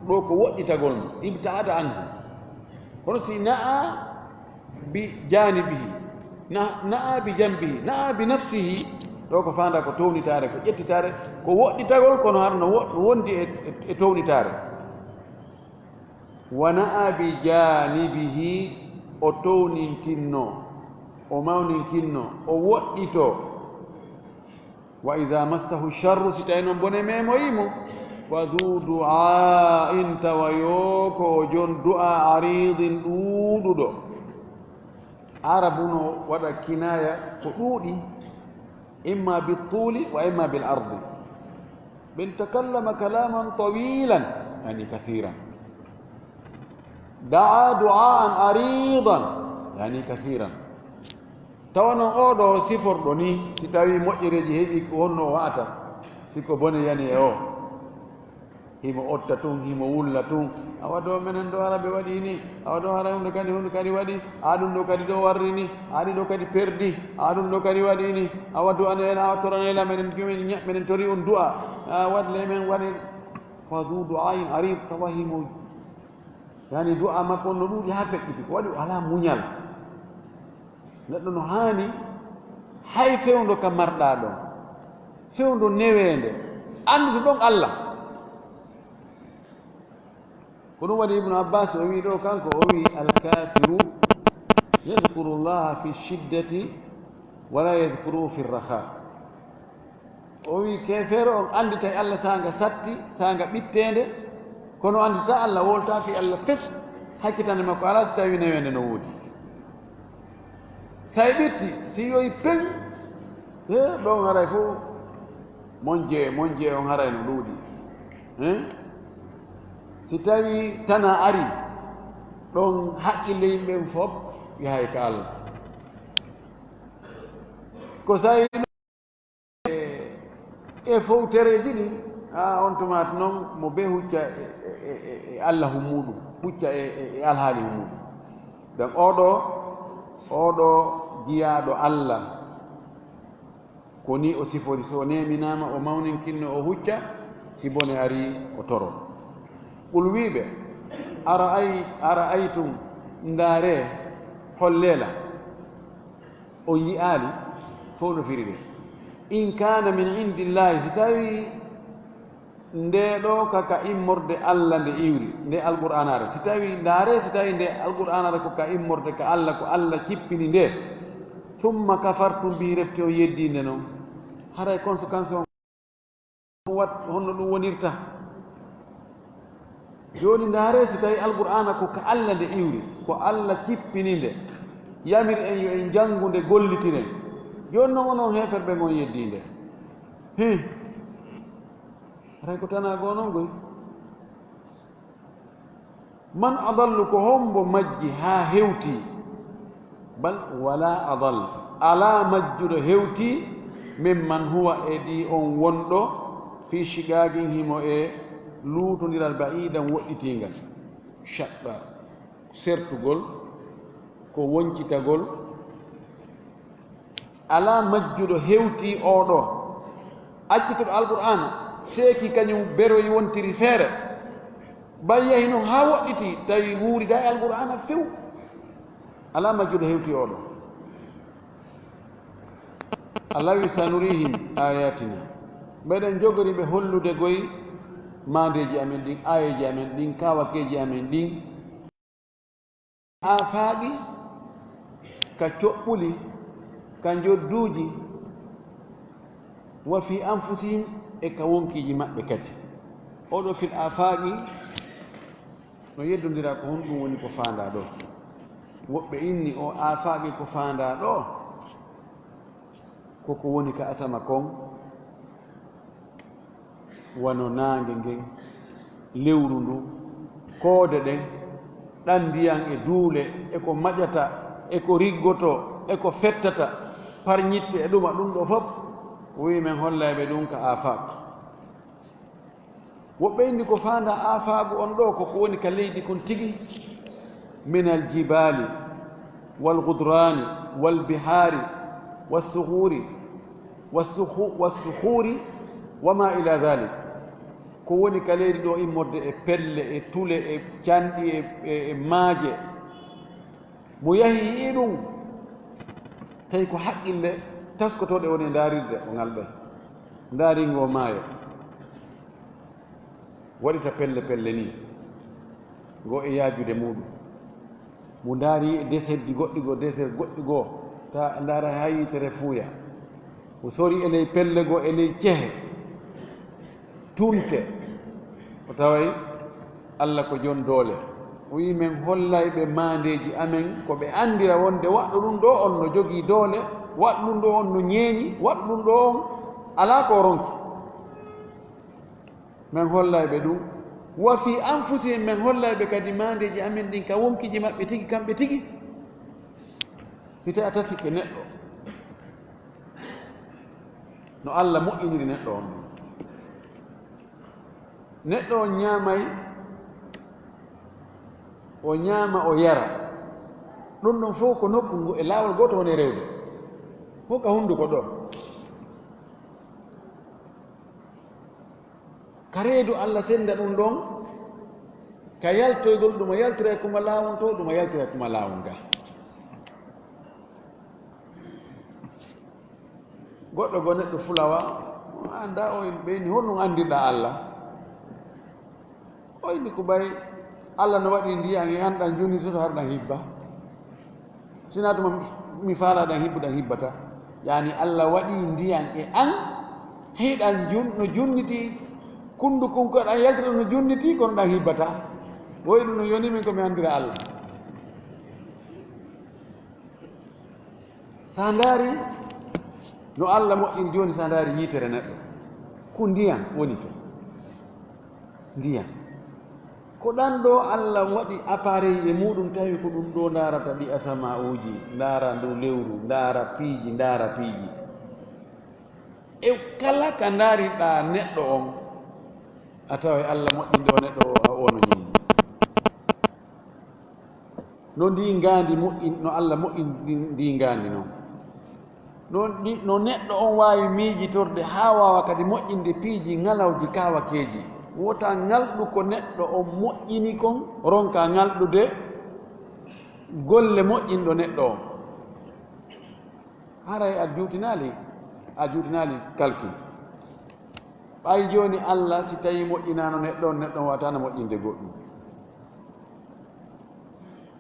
ɗo ko woɗɗitagol mo, ibta'ada anhu. Kono si na'a bi janibihi, na-, na'a bi janbihi, na'a bi nafsihi, ɗo ko faanda ko townitaare, ko ƴettitaare, ko woɗɗitagol, kono hara no wo-, wondi e, e, e townitaare. Wa na'a bi janibihi, o townintinno, o mawninkinno, o woɗɗito. Wa idha massahu sharru, si tawi noon bone memoyi mo, fa dhu du'a'in, tawa yo ko o jon du'a, aridin, ɗuuɗuɗo. Arabu no waɗa kinaya ko ɗuuɗi, imma bit tuli wa imma bil ardi. Ɓen takallama kalaman tawilan, yani kathiran. Da'a du'aan aridan, yani kathiran. Tawa noon oo ɗoo siforɗo nii, si tawii moƴƴereeji heɓii ko wonnoo o wa'ata, si ko bone yani e oo, himo otta tun, himo wulla tun. Awa ɗoo menen ɗoo hara ɓe waɗii nii, awa ɗoo hara huunde kadi, huunde kadi waɗii, aa ɗun ɗoo kadi ɗoo warri nii, aa ɗii ɗoo kadi perdi, aa ɗun ɗoo kadi waɗii nii, awa du'anee lan, awa toranee lan, menen, menen, menen torii on du'a, aa waɗ le men waɗi. Fa dhu du'ain arid, tawa himo, yani du'a makko on no ɗuuɗi haa feƴƴiti, ko waɗi o alaa muñal. Neɗɗo no haani hay fewndo ka marɗaa ɗon, fewndo neweende, anndude ɗon Allah. Ko ɗum waɗi Ibnu Abbas o wii ɗoo kanko, o wii, "Alkafiru yadhkuru Allaha fi shiddati wala yadhkuruhu fi raha." O wii, keefeero on annditay Allah saanga satti, saanga ɓitteende, kono anndita Allah, wolta fii Allah fes, Hakkitande makko alaa si tawii neweende no woodi. So a ɓitti, si yowi peŋ, he, ɗon haray fof, mon jeye, mon jeye on haray no ɗuuɗi. He? Si tawii tana ari, ɗon hakkille yimɓe ɓen fof yahay ka Allah. Ko sa'i e fowtereeji ɗin, a on tumaati noon mo bee hucca e, e, e, e Alla hum muuɗum, hucca e, e, e alhaali hum muuɗum. Donc, oɗo, oɗo jiyaaɗo Alla, ko ni o sifori, so o neeminaama, o mawninkinno, o hucca, si bone ari, o toro. Qul wiiɓe, ara ay, ara aytum, ndaare, holleela. On yi'aali fof no firi de. In kana min indillahi, si tawi nde ɗo ka, ka immorde Alla nde iwri, nde Alqur'aanaare, si tawi ndaare, si tawi nde Alqur'aanaare ko ka immorde ka Alla, ko Alla cippini nde, thumma kafartum bihi, refti on yeddii nde noon, haray conséquence on wat honno ɗum wonirta. Jooni ndaaree, si tawi Alqur'aana ko ka Alla nde iwri, ko Alla cippini nde, yamiri en yo en njanngu nde, gollitiren. Jooni noon onon heeferɓe ngon yeddii nde. Hi. Haray ko tanaa goo noon goy. Man adallu, ko hombo majji haa hewti? Bal wala adal, alaa majjuɗo hewti, mimman huwa, e ɗi on wonɗo, fi shiqaqin, himo e luutondiral, ba'idan, woɗɗitiingal. Shaɗɗa, sertugol, ko woncitagol. Alaa majjuɗo hewtii oo ɗoo. Accituɗo Alqur'aana, seeki kañum beroyi wontiri feere. Bal yahi noon haa woɗɗitii, tawi wuuridaa e Alqur'aana few. Alaa majjuɗo hewtii oo ɗoo. Allah wi, "Sanurihim ayatina." Meɗen jogori ɓe hollude goy maandeeji amen ɗin, aayeeji amen ɗin, kaawakeeji amen ɗin. Aafaaqi, ka coɓɓuli, ka njodduuji, wa fi anfusihim, e ka wonkiiji maɓɓe kadi. Oo ɗoo fil aafaaqi no yeddondiraa, ko honɗum woni ko faandaa ɗoo? Woɓɓe inni oo aafaaqi ko faandaa ɗoo, ko ko woni ka asama kon, wano naange ngen, lewru ndun, koode ɗen, ɗan ndiyan e duule, e ko maƴata, e ko riggotoo, e ko fettata, parñitte e ɗuma, ɗum ɗoo fof, o wi'i men hollay ɓe ɗum ka aafaaq. Woɓɓe inni ko faandaa aafaagu on ɗoo ko ko woni ka leydi kon tigi, minal jibaali wal gudraani wal bihaari was suhuuri, was suhu-, was suhuuri wa maa ilaa daalik. Ko woni ka leydi ɗoo immorde e pelle, e tule, e canɗi, e, e, e maaje. Mo yahi yi'i ɗum, tawi ko haqqille taskotooɗe woni e ndaarirde o ngal ɗoo. Ndaaringoo maayo. Waɗita pelle pelle nii, ngo e yaajude muuɗum. Mo ndaari e desertji goɗɗi goo, desert goɗɗi goo, ta ndaara haa yitere fuuya. O sori e ley pelle goo, e ley cehe, tunte. O taway Alla ko jon doole. O wi'i, men hollay ɓe maandeeji amen, ko ɓe anndira wonde waɗɗo ɗum ɗoo on no jogii doole, waɗɗo ɗum ɗoo on no ñeeñi, waɗɗo ɗum ɗoo on alaa ko o ronki. Men hollay ɓe ɗum. Wa fi anfusihim, men hollay ɓe kadi maandeeji amen ɗin ka wonkiiji maɓɓe tigi, kamɓe tigi. Si tawi a tasiike neɗɗo, no Alla moƴƴiniri neɗɗo on ɗon. Neɗɗo on ñaamay, o ñaama, o yara. Ɗum ɗon fof ko nokku ngu e laawol gooto woni rewde. Fof ka hunnduko ɗoo. Ka reedu Alla sennda ɗum ɗon, ka yaltoygol ɗum o yaltira e kuma laawol to, ɗum o yaltira e kuma laawol ga. Goɗɗo goo neɗɗo fulawa, annda o ɓeyni honɗum anndirɗa Alla. O inni ko ɓay Alla no waɗi ndiyan e an ɗan jonnitoto har ɗan hibba. Sinaa tuma mi faalaa ɗan hibbu ɗan hibbata. Yaani Alla waɗi ndiyan e an, hey ɗan jun-, no junniti, kundu kun ko ɗan yaltata no junniti, kono ɗan hibbata. Woy ɗum no yoni min ko mi anndira Allah. So a ndaari no Allah moƴƴini jooni, so a ndaari yitere neɗɗo, ko ndiyam woni to. Ndiyam. Ko ɗan ɗo Allah waɗi appareil e muɗum, tawi ko ɗum ɗo ndaarata ɗi asama'uuji, ndaara ndu lewru, ndaara piiji, ndaara piiji. E kala ka ndaariɗaa neɗɗo on, a taway Allah moƴƴinde o neɗɗo o, a o no ñeeñi. No ndi ngaandi moƴƴin-, no Allah moƴƴin-, ndi, ndi ngaandi non. No ndi, no neɗɗo on waawi miijitorde haa waawa kadi moƴƴinde piiji ŋalawji kaawakeeji. Wota ŋalɗu ko neɗɗo on moƴƴini kon, ronka ŋalɗude golle moƴƴinɗo neɗɗo on. Haray a juutinaali, a juutinaali kalki. Ɓay jooni Allah, si tawii moƴƴinaano neɗɗo on, neɗɗo on waawataano moƴƴinde goɗɗum.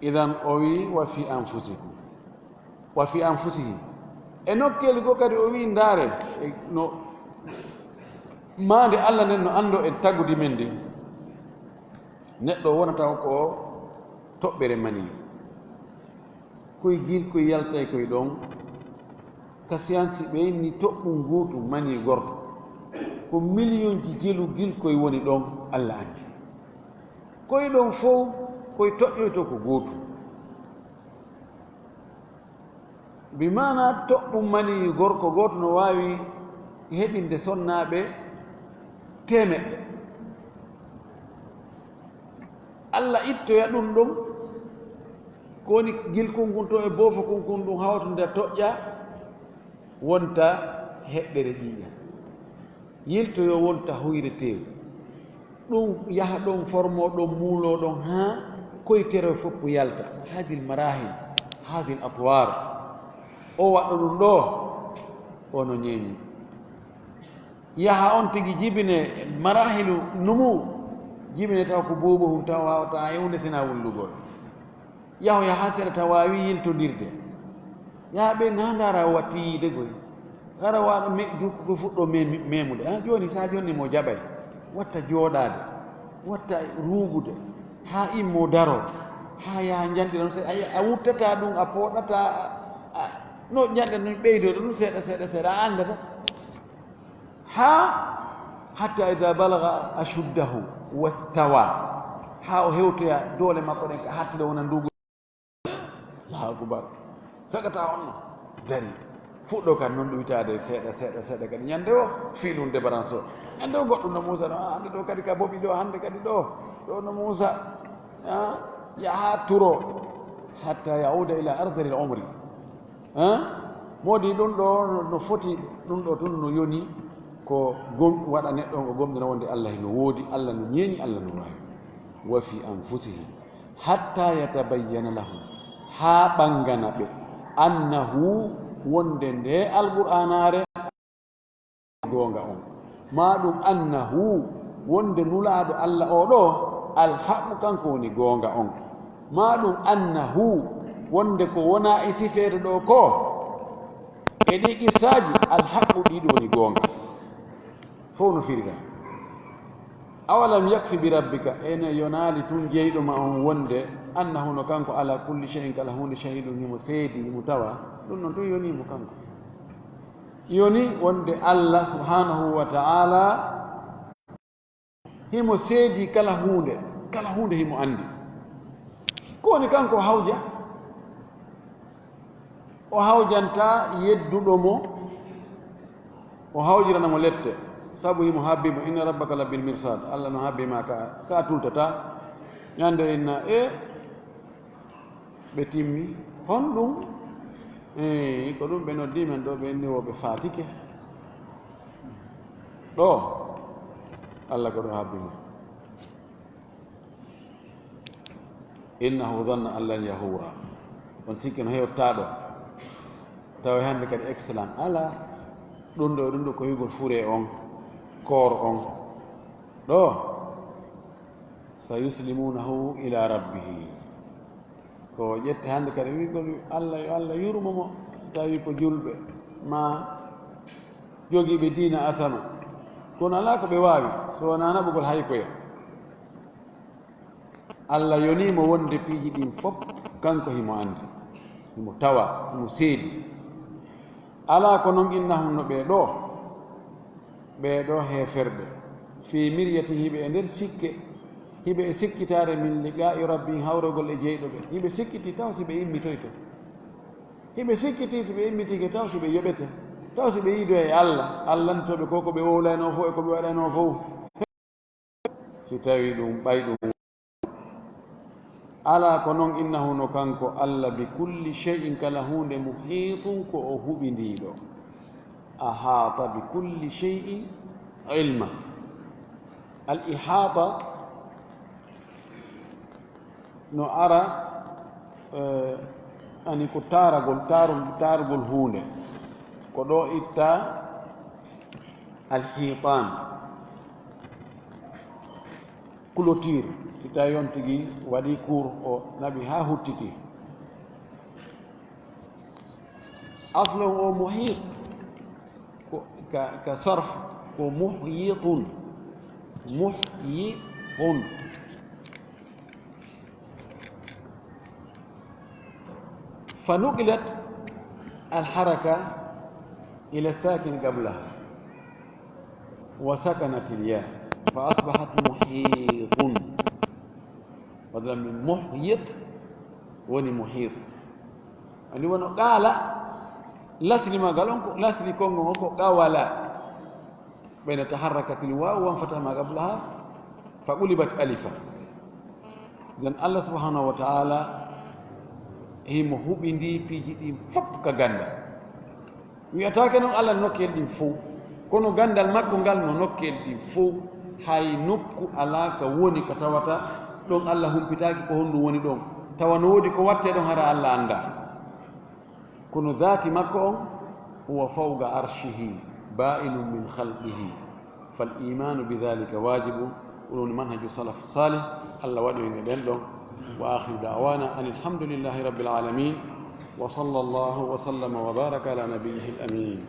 Idan o wi'i, "Wa fi anfusikum." Wa fi anfusihim. E nokkeeli goo kadi o wi'i, "Ndaare, e no maande Allah nden no anndoo en tagudi men ndin." Neɗɗo wonata ko toɓɓere mani. Koye gilkoy yaltay koye ɗon, ka siyansi ɓe inni toɓɓum gootum mani gorko. Ko miliyonji jelu gilkoy woni ɗon, Allah anndi. Koye ɗon fow, koye toƴƴoyto ko gootum. Bi maana toɓɓum mani gorko gooto no waawi heɓinde sonnaaɓe teemeɗɗe. Allah ittoya ɗum ɗon, ko woni gilkun kun to e boofo kun kun ɗum hawta nde toƴƴa, wonta heɓɓere ƴiiƴam. Yiltoyo wonta huyre teewu. Ɗum yaha ɗon, formoo ɗon, muuloo ɗon, haa koytere fof yalta. Haazihil maraahil, haazihil atwaar. O waɗɗo ɗum ɗo, o no ñeeñi. Yaha on tigi jibine maraahilu numu, jibine taw ko buubu hun taw waawata e huunde sina wullugol. Yahoya haa seeɗa taw waawi yiltondirde. Yaha ɓe na ndaara o watti yiide goy. Hara waaɗo me-, jukkugo fuɗɗo memi-, memude. Ah, jooni, sa jooni mo jaɓay. Watta jooɗaade. Watta ruugude. Haa immo daro. Haa yaha njanɗira ɗum seeɗa. A, a wuttata ɗum, a pooɗata. A, a, no njanɗira ɗum ɓeydo ɗum seeɗa, seeɗa, seeɗa. A anndata. Haa, hatta ida balaga ashuddahu wastawa. Haa o hewtoya doole makko ɗen ka hatti ɗo wona ndugu. Allahu akbar. Sagata on no dari. Fuɗɗo kan non ɗuytaade seeɗa, seeɗa, seeɗa kadi. Ñande o, fii ɗum débarrasse o. Ñande o goɗɗum no Muusa no, ah, hande ɗo kadi ka boɓi ɗo, hande kadi ɗo. Ɗo no Muusa, ah, yaha turo. Hatta yauda ila ardalil umri. Ah, moodi ɗum ɗo no, no foti, ɗum ɗo tun no yoni ko gom-, waɗa neɗɗo on o gomɗina wonde Allah no woodi, Allah no ñeeñi, Allah no waawi. Wa fi anfusihim. Hatta yatabayyana lahum, haa ɓangana ɓe, annahu, wonde nde Alqur'aanaare goonga on, maa ɗum annahu, wonde Nulaaɗo Allah oo ɗoo, alhaqqu, kanko woni goonga on, maa ɗum annahu, wonde ko wonaa e sifeede ɗoo koo, e ɗii qissaaji, alhaqqu, ɗii ɗoo woni goonga. Fof no firira. Awalam yakfi bi rabbika, ene yonaali tun jeyɗo ma on wonde, annahu, no kanko, ala kulli shay'in, kala huunde, shahidun, himo seedi, himo tawa, ɗum non tun yonii mo kanko. Yoni wonde Allah subhanahu wa ta'ala himo seedi kala huunde, kala huunde himo anndi. Ko woni kanko hawja? O hawjanta yedduɗo mo, o hawjirana mo lette, sabu himo habbi mo, inna rabbaka la bil mirsad, Allah no habbi ma ka, ka tultata. Ñande inna, e ɓe timmi. Honɗum? E ko ɗum ɓe noddi men ɗo, ɓe inni wo ɓe faatike. Ɗo, Allah ko ɗum habbi mo. Innahu dhanna an lan yahura. On sikki no hewtaɗo. Tawa hande kadi excellent. Ala, ɗum ɗo, ɗum ɗo ko yugol fure on, koor on. Ɗo, sayuslimunahu ila rabbihi. Ko ƴette hande kadi wigol Allah, yo Allah yurmo mo, tawi ko julɓe, ma jogiiɓe diina asama. Kono ala ko ɓe waawi, so wonaa naɓugol hay koye. Allah yonii mo wonde piiji ɗin fof, kanko himo anndi, himo tawa, himo seedi. Alaa ko non, innahum, no ɓee ɗoo, ɓee ɗoo heeferɓe, fii miryatin, hiɓe e nder sikke, hiɓe e sikkitaare, min liqaa'i rabbihim, hawrogol e jeyɗo ɓe. Hiɓe sikkiti taw si ɓe immitoyto. Hiɓe sikkiti si ɓe immitike taw si ɓe yoɓete, taw si ɓe yiidoya e Allah, Allah lannditoo ɓe ko ko ɓe wowlaynoo fow e ko ɓe waɗaynoo fow. Si tawii ɗum ɓay ɗum, alaa ko non, innahu, no kanko Allah, bi kulli shay'in, kala huunde, muhiitun, ko o huɓindiiɗo. Ahaata bi kulli shay'in ilma. Al ihaata no ara, eh, ani ko taaragol, taarol-, taarugol huunde. Ko ɗo itta al hiitaan, clôture, si tawi on tigi waɗi cour o naɓi haa huttiti. Aslo o muhiit ko ka, ka sarf ko muhyiqun, muhyiqun. Fa nuqilat al haraka ila sakin qablaha wa sakanat al ya fa asbahat muhiqun. Badala min muhyiq woni muhiq. Ani wono qala, lasli magal on ko, lasli kongo on ko qawala. Bayna taharrakatil waw wan fata ma qablaha fa qulibat alifa. Dan Allah subhanahu wa ta'ala himo huɓindi piiji ɗin fof ka ganda. Wi'ataake non Allah nokkel ɗin fow, kono gandal makko ngal no nokkel ɗin fow, hay nokku alaa ka woni ka tawata ɗon Allah humpitaaki ko honɗum woni ɗon, tawa no woodi ko wattee ɗon hara Allah anndaa. Kono daati makko on, huwa fawqa arshihi, baa'inun min khalqihi. Fal imaanu bi dhalika waajibun. Ɗum woni manhaju salaf salih. Allah waɗi en e ɓen ɗon. Wa akhiru da'wana anil hamdulillahi rabbil alamin. Wa sallallahu wa sallama wa baraka ala nabiyyihil amin.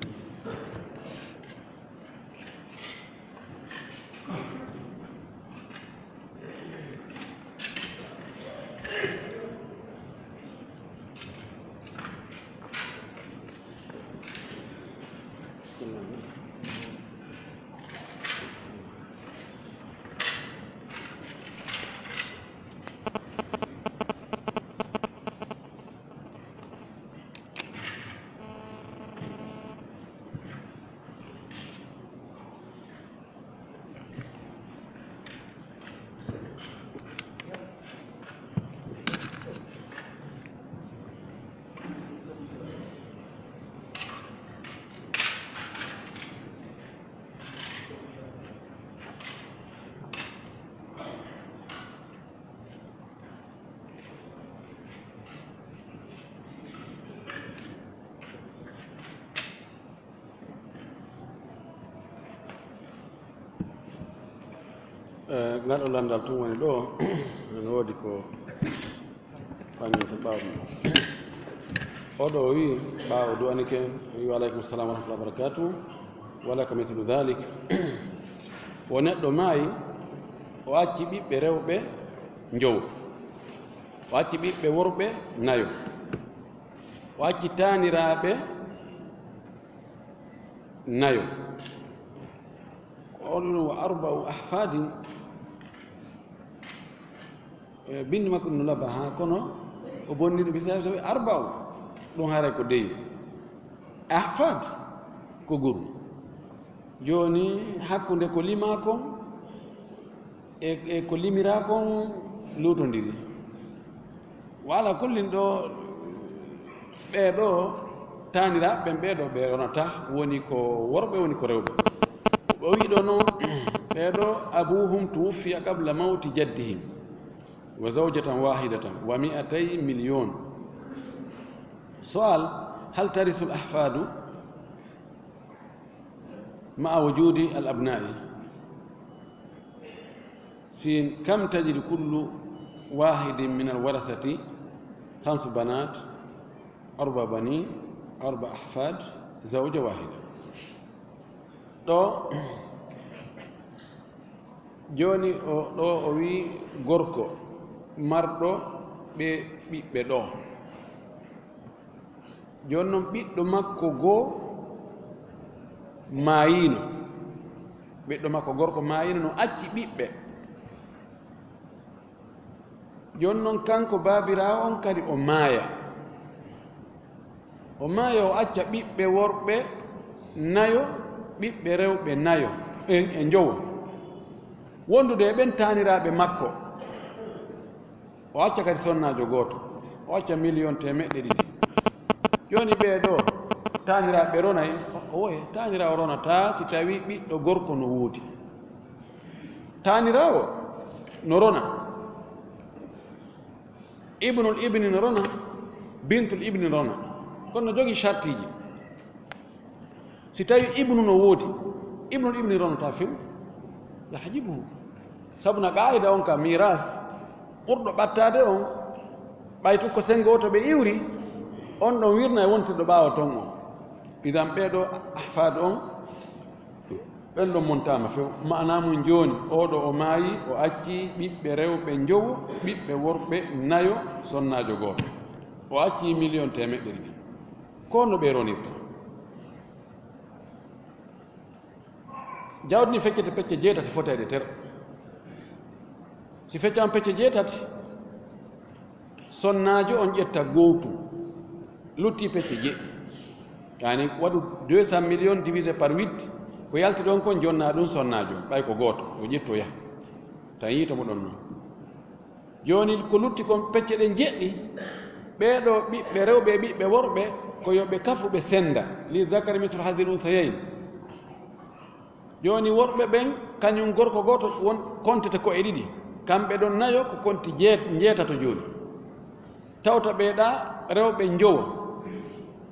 Eh, ngal ɗo lanndal tun woni ɗo, no woodi ko ɓanginta ɓaawo ɗum. Oɗo o wi'i, ɓaawo du'anike, o wi'i, "Wa aleykum salam wa rahmatullahi wa barakatuh. Wa laka mithlu dhalik." O neɗɗo maayi, o acci ɓiɓɓe rewɓe njowo. O acci ɓiɓɓe worɓe nayo. O acci taaniraaɓe nayo. Ko on wa arba'u ahfadin. E, binndi makko no laba haa kono o bonni ɗum, bisa so arba'u, ɗum haray ko deyi. Ahfad ko guru. Jooni hakkunde ko limaa kon e, e ko limiraa kon luutondiri. Wa ala kullin ɗo, ɓee ɗo taaniraaɓe ɓen, ɓee ɗo ɓe wonata, woni ko worɓe, woni ko rewɓe. O wi'i ɗo noon, ɓee ɗo, abuhum tuwuffiya qabla mawti jaddihim, wa zawjatan wahidatan, wa mi'atay milyon. Su'al, hal tarisul ahfadu ma'a wujudi al abna'i? Sin, kam tajidu kullu wahidin min al warasati khamsu banat, arba bani, arba ahfad, zawja wahida. Ɗo, jooni o, ɗo o wi'i gorko, marɗo ɓe ɓiɓɓe ɗo. Jooni noon, ɓiɗɗo makko goo maayiino. Ɓiɗɗo makko gorko maayiino, no acci ɓiɓɓe. Jooni noon, kanko baabiraawo on kadi o maaya. O maaya, o acca ɓiɓɓe worɓe nayo, ɓiɓɓe rewɓe nayo, e, e njowo. Wondude e ɓen taaniraaɓe makko. O acca kadi sonnaajo gooto. O acca miliyon teemeɗɗe ɗiɗi. Jooni ɓee ɗoo, taaniraaɓe ronay? Oye, taaniraawo ronataa si tawii ɓiɗɗo gorko no woodi. Taaniraawo no rona. Ibnul ibni no rona, bintul ibni no rona. Kono no jogii sartiiji. Si tawii ibnu no woodi, ibnul ibni ronataa few, yahjubuhu. Sabu na qaa'ida on ka miiraas, ɓurɗo ɓattaade on, ɓay tun ko senngo woto ɓe iwri, on ɗon wirna e wontirɗo ɓaawo ton on. Idan ɓee ɗoo ahfaad on, ɓen ɗon montaama few. Maanaa mun jooni, oo ɗoo o maayi, o acci ɓiɓɓe rewɓe njowo, ɓiɓɓe worɓe nayo, sonnaajo gooto. O acci miliyon teemeɗɗe ɗiɗi. Ko honno ɓe ronirta? Jawdi ndi feccete pecce jeetati foteeɗe tero. Si feccaama pecce jeetati, sonnaajo on ƴetta gootum, lutti pecce jeeɗiɗi. Yaani waɗu deux cents millions divisé par huit, ko yalti ɗon kon jonnaa ɗum sonnaajo, ɓay ko gooto, o ƴettu o yaha. Tan yiito mo ɗon non. Jooni ko lutti kon pecce ɗen jeeɗiɗi, ɓee ɗoo ɓiɓɓe rewɓe e ɓiɓɓe worɓe, ko yo ɓe kafu ɓe sennda. Li zakari mislu hazil unsayayn. Jooni worɓe ɓen, kañum gorko gooto won, kontete ko e ɗiɗi. Kamɓe ɗon nayo ko konti jeet-, njeetato jooni. Tawta ɓee ɗaa rewɓe njowo.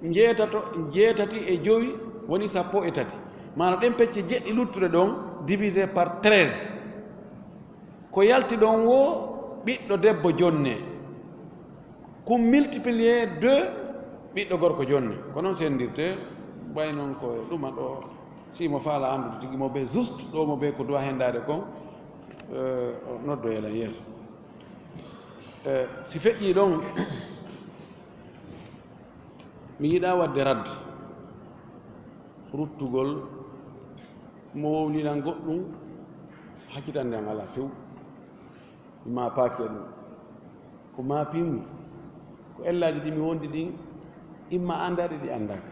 Njeetato, jeetati e jowi woni sappo e tati. Maanaa ɗen pecce jeeɗiɗi luttuɗe ɗon, divisé par treize. Ko yalti ɗon woo ɓiɗɗo debbo jonne. Ko multiplié deux ɓiɗɗo gorko jonne. Ko noon senndirtee, ɓay noon ko e ɗuma ɗoo, si mo faala anndude tigi mo bee juste, ɗoo mo bee ko duwa henndaade kon, eh, o noddoya lan yeeso. Eh, si feƴƴii ɗon, mi yiɗaa waɗde radd, ruttugol, mo wowlinan goɗɗum, hakkitande an alaa few. Mi maapaaki e ɗum. Ko maapinmi, ko ellaaji ɗi mi wondi ɗin, imma anndaaɗi ɗi anndaaka.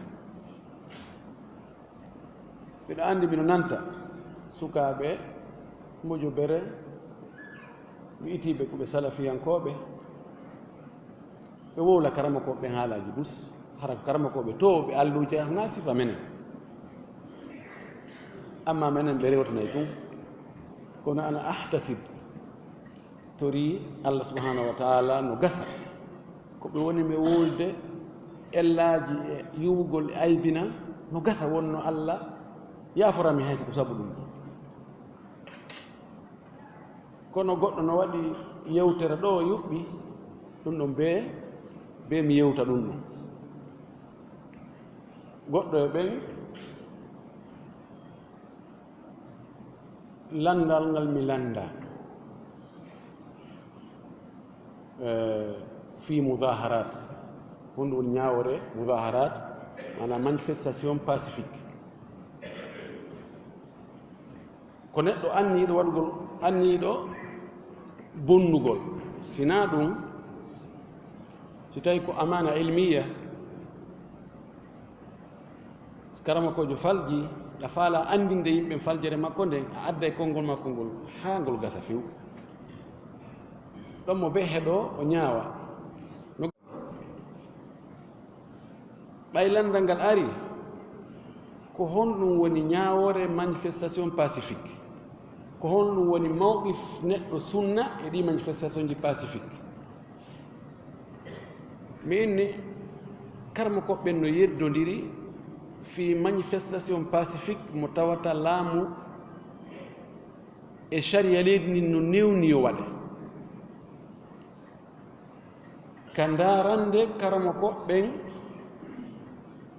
Miɗo anndi, miɗo nanta sukaaɓe mojobere, wi'itiiɓe ko ɓe salafiyankooɓe, ɓe wowla karamokooɓe ɓen haalaaji bus, hara ko karamokooɓe toowɓe alluuje, hinaa sifa menen. Amma menen ɓe rewtanay tun. Kono ana ahtasib, torii Allah subhanahu wa taala no gasa. Ko ɓe woni mi wowlude ellaaji e yuwugol e aybina, no gasa wonno Allah yaaforaa mi hay so ko sabu ɗum. Kono goɗɗo no waɗi yewtere ɗo o yuɓɓi, ɗum ɗon bee, bee mi yewta ɗum ɗon. Goɗɗo e ɓen, lanndal ngal mi lannda, eh, fii mudaharat, honɗum woni ñaawore mudaharat, maanaam manifestation pacifique. Ko neɗɗo anniiɗo waɗugol, anniiɗo bonnugol. Sinaa ɗum, si tawi ko amaana ilmiya, karamokoojo falji, a faala anndinde yimɓe faljere makko nden, a adday konngol makko ngol haa ngol gasa few. Ɗon mo bee heɗo o ñaawa. Ɓay lanndal ngal ari, ko honɗum woni ñaawoore manifestation pacifique? Ko honɗum woni mawqif neɗɗo sunna e ɗi manifestation ji pacifique? Mi inni, karamokooɓe ɓen no yeddondiri fii manifestation pacifique mo tawata laamu e sariya leydi ndin no newni yo waɗe. Ka ndaarande karamokooɓe ɓen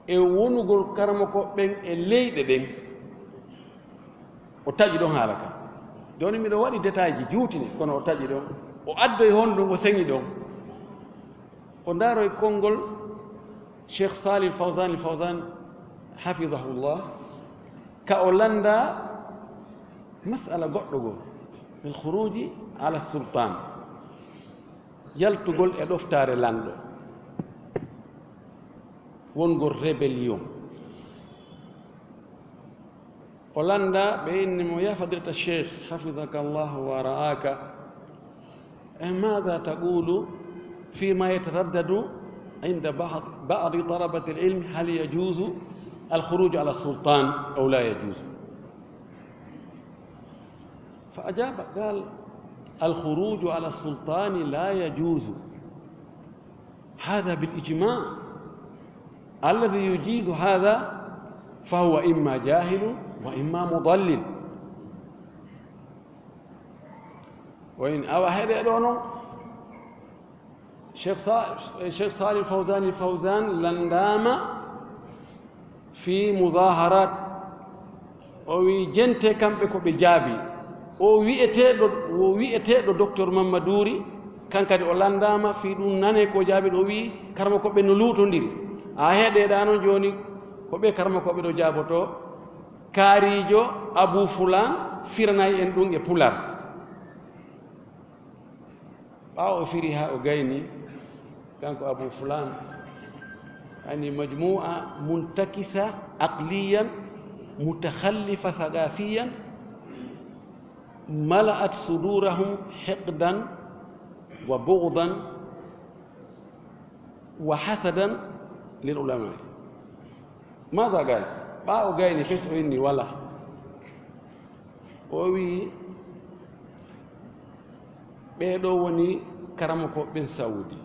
e wonugol karamokooɓe ɓen e leyɗe ɗen, o taƴi ɗon haala ka. Jooni miɗo waɗi détail ji juutini, kono o taƴi ɗon. O addoy honɗum o seŋi ɗon. O ndaaroy konngol Cheikh Salih Fawzan Fawzan, hafidahullah, ka o lannda masala goɗɗo goo, الخروج على السلطان, yaltugol e ɗoftaare lanɗo, wongol rébellion. O lannda ɓe inni mo: "يا فضيلة الشيخ، حفظك الله ورعاك، ماذا تقول فيما يتردد عند بعض، بعض طلبة العلم، هل يجوز الخروج على السلطان أو لا يجوز؟" فأجاب قال: "الخروج على السلطان لا يجوز، هذا بالإجماع، الذي يجيز هذا فهو إما جاهل وإما مضلل." O inni: "Awa, heɗe ɗo non, Cheikh Sa-, Cheikh Salih Fawzan Fawzan lanndaama fii mudaaharat." O wi'i, jente kamɓe ko ɓe jaabi. O wi'eteeɗo, o wi'eteeɗo Docteur Mammaduuri, kan kadi o lanndaama fii ɗum, nane ko jaabi ɗo, o wi'i, karamokooɓe no luutondiri. A heɗe ɗa non jooni, ko ɓe karamokooɓe ɗo jaaboto, kaariijo Abu Fulaan firanay en ɗum e Pular. Ɓaawo o firi haa o gayni, kanko Abu Fulaan, ani majmu'a muntakisa aqliyan mutakhallifa thaqafiyan mala'at sudurahum hiqdan wa bughdan wa hasadan lil ulama. Maada gal? Ɓaawo gayni fes o inni wala. O wi'i, ɓee ɗoo woni karamokooɓe ɓen Sawudi.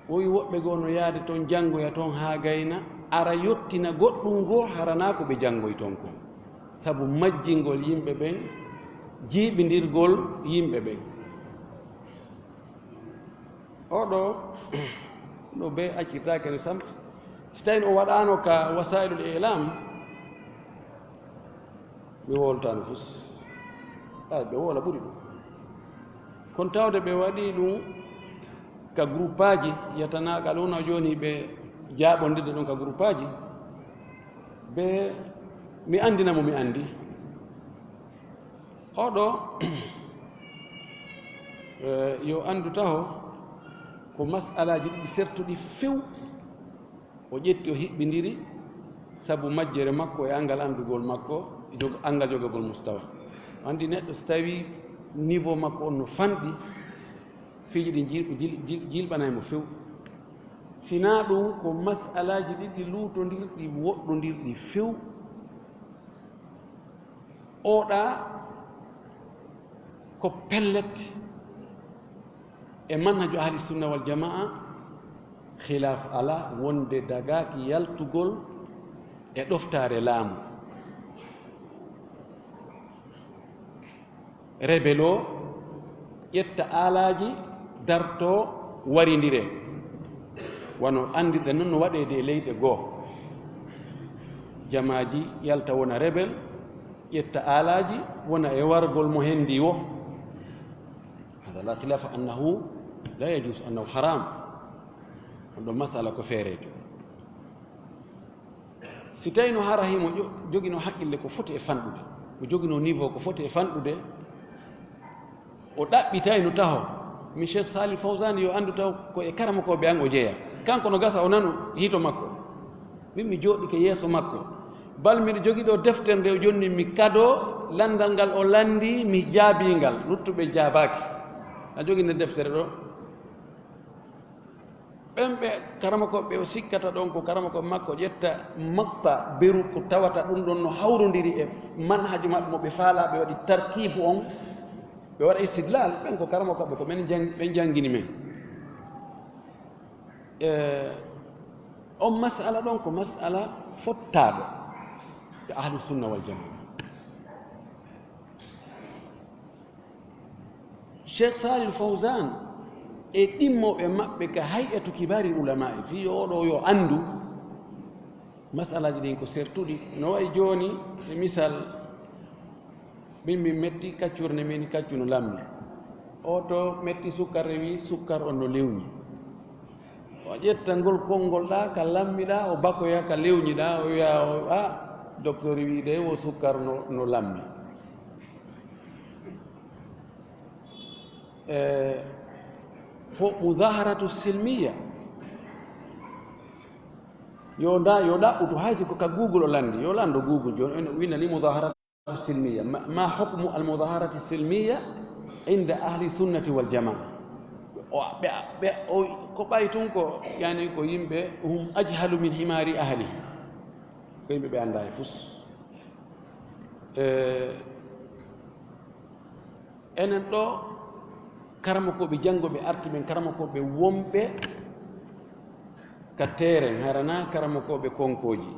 O wi'i, woɓɓe goo no yaade ton, janngoya ton haa gayna, ara yottina goɗɗum goo, hara naa ko ɓe janngoy ton kon. Sabu majjingol yimɓe ɓen, jiiɓindirgol yimɓe ɓen. Oo ɗoo, no bee accirtaake ne sam. Si tawii o waɗaano ka wasaa'ilul i'laam, mi wowlataano fus. Ay, ɓe wowla ɓuri ɗum. Kono tawde ɓe waɗii ɗum ka gruppaaji, yatanaqaluna, jooni ɓe jaaɓondirde ɗum ka gruppaaji, ɓe, mi anndina mo mi anndi. Oo ɗoo, eh, yo anndu taho ko mas'alaaji ɗiɗi sertuɗi few. O ƴetti, o hiɓɓindiri sabu majjere makko e anngal anndugol makko, e jog-, anngal jogagol mustawa. Anndi neɗɗo so tawii niveau makko on no fanɗi, piiji ɗin jil-, jil-, jil-, jilɓanay mo few. Sinaa ɗum, ko mas'alaaji ɗiɗi luutondirɗi, woɗɗondirɗi few. Oɗa ko pellet e manhaju ahli sunna wal jamaa, khilaaf alaa wonde dagaaki yaltugol e ɗoftaare laamu. Rebel o ƴetta aalaaji, darto, warindire. Wano anndirɗen non no waɗeede e leyɗe goo. Jamaaji yalta wona rebel, ƴetta aalaaji, wona e wargol mo hendi wo. Hada la khilafa annahu la yajuz, annahu haram. On ɗon masala ko feereejo. Si tawii no hara himo jo-, joginoo haqqille ko foti e fanɗude, o joginoo niveau ko foti e fanɗude, o ɗaɓɓitayno taho, mi Cheikh Salih Fawzan yo anndu taw ko e karamokooɓe an o jeyaa. Kanko no gasa o nano hito makko. Min mi jooɗike yeeso makko. Bal miɗo jogii ɗo deftere nde o jonni mi kado, lanndal ngal o lanndi, mi jaabii ngal, luttuɓe jaabaaki. A jogii nde deftere ɗo? Ɓen ɓe karamokooɓe o sikkata ɗon ko karamokooɓe makko ƴetta makta beru ko tawata ɗum ɗon no hawrondiri e manhaju maɓɓe mo ɓe faalaa, ɓe waɗi tarkiibu on, ɓe waɗa istidlal, ɓen ko karamokooɓe ko ɓen jang-, ɓen janngini men. E, on masala ɗon ko masala fottaaɗo e ahlu sunna wal jamaa. Cheikh Salih Fawzan e ɗimmoɓe maɓɓe ka hay'atu kibari ulama'i, fii yo oɗo yo anndu masalaji ɗin ko sertuɗi. No wayi jooni, e misal, min min metti kaccure nde min kaccuno lammi. O to metti sukkar, rewi sukkar on no lewñi. O ƴetta ngol konngol ɗa ka lammiɗa, o bakoya ka lewñiɗa, o wiya o, "A, docteur wi de wo sukkar no, no lammi." E, fo mudaharatu silmiya. Yo nda, yo ɗaɓɓutu, hay si ko ka Google o landi, yo lando Google, joni en winndani mudaharatu silmiya. Ma, ma hukmu al mudaharati silmiya inda ahli sunnati wal jamaa? O, ɓe, ɓe, o, ko ɓay tun ko, yani ko yimɓe, hum ajhalu min himari ahli. Ko yimɓe ɓe annda e fus. E, enen ɗo, karamokooɓe janngo ɓe arti ɓen, karamokooɓe wonɓe ka teeren, harana karamokooɓe konkooji.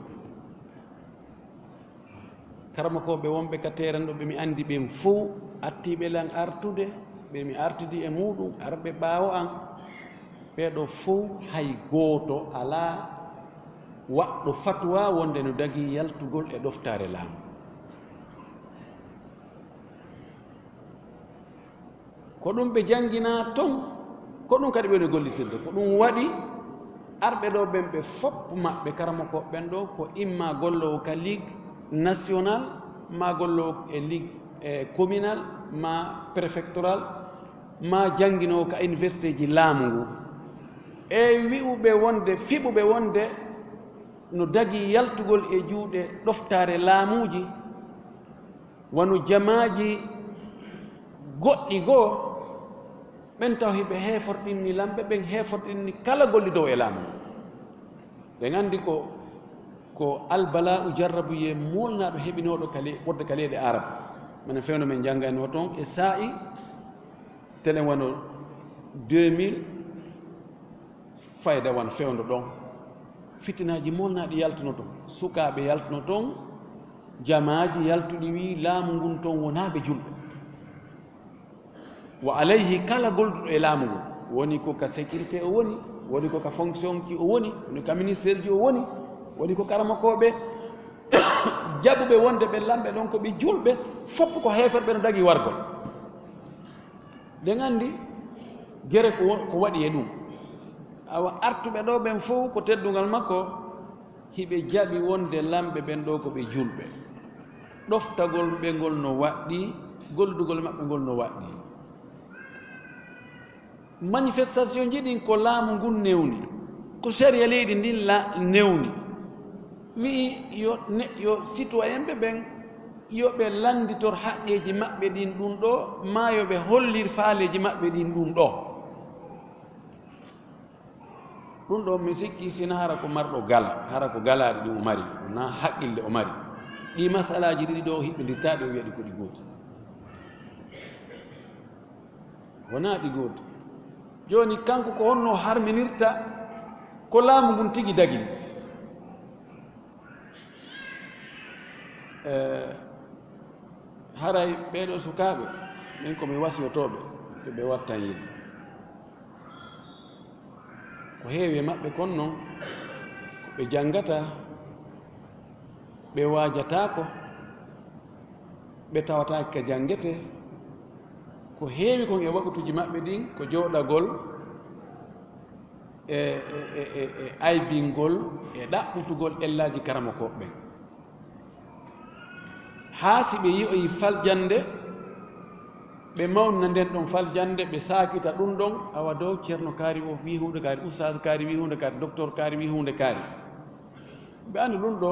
Karamokooɓe wonɓe ka teeren ɗo, ɓe mi anndi ɓen fow, artiiɓe lan artude, ɓe mi artidi e muuɗum, arɓe ɓaawo an, ɓee ɗo fow hay gooto alaa waɗɗo fatuwa wonde no dagii yaltugol e ɗoftaare laamu. Ko ɗum ɓe jannginaa ton, ko ɗum kadi ɓe woni gollitirde. Ko ɗum waɗi arɓe ɗo ɓen ɓe fof maɓɓe, karamokooɓe ɓen ɗo, ko imma golloowo ka ligue national, ma golloowo e ligue, e communal, ma préfectoral, ma jannginoowo ka université ji laamu ngu. E wi'uɓe wonde, fiɓuɓe wonde no dagii yaltugol e juuɗe ɗoftaare laamuuji, wano jamaaji goɗɗi goo, ɓen taw hiɓe heeforɗinni lamɓe ɓen, heeforɗinni kala gollidoowo e laamu. Ɗen anndi ko, ko albala'u, jarrabuyee moolnaaɗo heɓinooɗo ka le-, ɓurde ka leyɗe Arab. Minen fewndo men janngaynoo toon e saa'i telen wano deux mille, fayda wan fewndo ɗon. Fitinaaji molnaaɗi yaltuno ton, sukaaɓe yaltuno ton, jamaaji yaltuɗi wi laamu ngun ton wonaaɓe julɓe. Wa alayhi, kala golduɗo e laamu ngun, woni ko ka sécurité o woni, woni ko ka fonction ji o woni, woni ka ministère ji o woni, woni ko karamokooɓe jaɓuɓe wonde ɓe lamɓe ɗon ko ɓe julɓe, fof ko heeferɓe no dagi wargol. Ɗen anndi gere ko wo-, ko waɗi e ɗum. Awa artuɓe ɗo ɓen fof ko teddungal makko, hiɓe jaɓi wonde lamɓe ɓen ɗo ko ɓe julɓe. Ɗoftagol ɓe ngol no waɗɗi, golludugol maɓɓe ngol no waɗɗi. Manifestation ji ɗin ko laamu ngun newni, ko sariya leydi ndin la newni. Wi'i yo ne-, yo citoyen ɓe ɓen, yo ɓe lannditor haqqeeji maɓɓe ɗin ɗum ɗo, maa yo ɓe hollir faaleeji maɓɓe ɗin ɗum ɗo. Ɗum ɗo mi sikki sina hara ko marɗo gala, hara ko galaaɗi ɗin o mari, wonaa haqqille o mari. Ɗii masalaaji ɗiɗi ɗo hiɓɓindirtaaɗi o wiya ɗi ko ɗi gooti. Wonaa ɗi gooti. Jooni kanko ko honno harminirta ko laamu ngun tigi dagi? Eh, haray ɓee ɗoo sukaaɓe, min ko mi wasiyotooɓe, yo ɓe wattan yide. Ko heewi e maɓɓe kon non, ko ɓe janngata, ɓe waajataako, ɓe tawataake ka janngetee. Ko heewi kon e waɓutuuji maɓɓe ɗin, ko jooɗagol e, e, e, e, e aybingol e ɗaɓɓutugol ellaaji karamokooɓe ɓen. Haa si ɓe yi'oyi faljannde, ɓe mawnina nden ɗon faljannde, ɓe saakita ɗum ɗon, awa dow Ceerno kaari o wi'i huunde kaari, Ustaas kaari wi'i huunde kaari, Doktor kaari wi'i huunde kaari. Ɓe anndi ɗum ɗo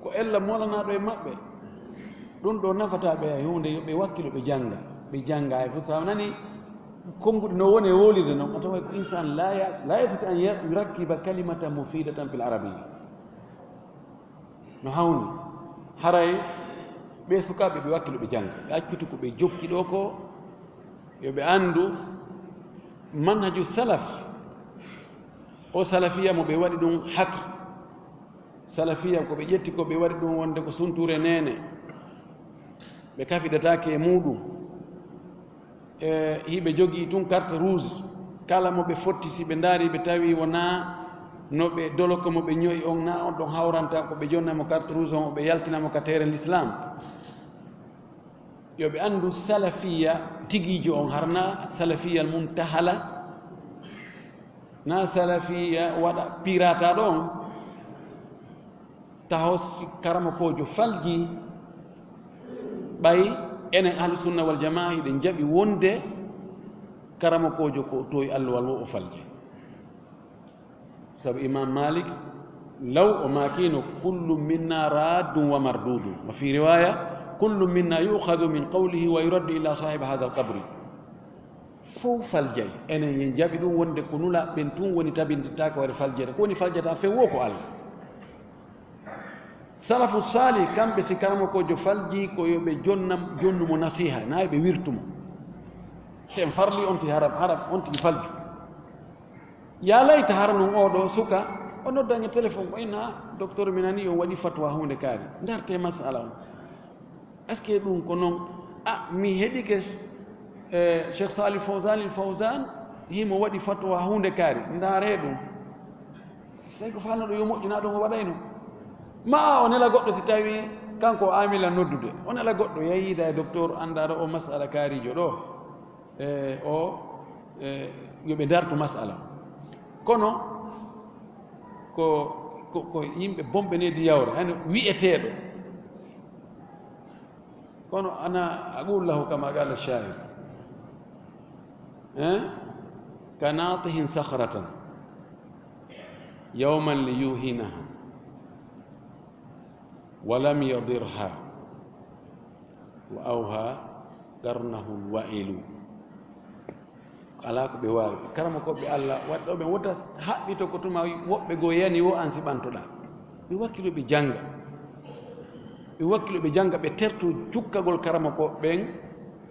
ko ella moolanaaɗo e maɓɓe. Ɗum ɗo nafataa ɓe hay huunde, yo ɓe wakkilo ɓe jannga. Ɓe jannga hay fof, so a nani konnguɗi no woni e wowlirde noon, a taway ko insaan laa ya-, laa yastati an ya-, yurakkiba kalimatan mufidatan fil arabiyya. No hawni, haray ɓee sukaaɓe ɓe wakkilo ɓe jannga, ɓe accutu ko ɓe jokki ɗo ko, yo ɓe anndu manhaju salaf. O salafiya mo ɓe waɗi ɗum haki. Salafiya ko ɓe ƴetti ko ɓe waɗi ɗum wonde ko suntuure neene. Ɓe kafidataake e muuɗum. E, hiɓe jogii tun carte rouge. Kala mo ɓe fotti, si ɓe ndaari, ɓe tawi wonaa no ɓe doloko mo ɓe ño'i on, na on ɗon hawranta ko ɓe jonna mo carte rouge on, ɓe yaltina mo ka terrain l'islam. Yo ɓe anndu salafiya tigiijo on, harna salafiya muntahala, na salafiya waɗa pirata ɗo on. Taho si karamokoojo falji, ɓay enen ahlu sunna wal jamaa hiɗen jaɓi wonde karamokoojo ko toy alluwal wo o falji. Sabu Imam Malik, law o maakino, "Kullu minna raddun wa mardudun." Wa fi riwaya, "Kullu minna yu'khadhu min qawlihi wa yuraddu illa sahiba hadha al-qabri." Fow faljay. Enen yen jaɓi ɗum wonde ko nulaaɓe ɓen tun woni tabintintaake waɗde faljere. Ko woni faljata few wo ko Allah. Salafu salih, kamɓe si karamokoojo falji ko yo ɓe jonnam-, jonnu mo nasiha, na yo ɓe wirtu mo. Si en farli on ti haram, haram, on ti falju. Ya layta hara nun oo ɗoo suka, o noddange téléphone, o inna, "Docteur, mi nani on waɗi fatwa huunde kaari. Ndarte masala on. Est-ce que ɗum ko non?" "Ah, mi heɗike, eh, Cheikh Salih Fawzan il Fawzan, himo waɗi fatwa huunde kaari. Ndaare ɗum." Sey ko faalno ɗum yo moƴƴu, na ɗum o waɗayno. Ma o nela goɗɗo si tawi kanko o amila noddude. O nela goɗɗo yayida e docteur annda ɗo o masala kaarijo ɗo. E o, e yo ɓe dartu masala. Kono ko, ko, ko yimɓe bonɓe nedi yawre, hani wi'eteeɗo. Kono ana aqulu lahu kama qala sha'ir. Eh? Ka natihin sakhratan yawman li yuhinaha wa lam yadirha wa awha qarnahu al-wa'ilu. Alaa ko ɓe waawi. Karamokooɓe Allah waɗɗo ɓen wota haɓɓito ko tuma woɓɓe goo yani wo an si ɓantoɗaa. Ɓe wakkilo ɓe jannga. Ɓe wakkilo ɓe jannga, ɓe terto cukkagol karamokooɓe ɓen,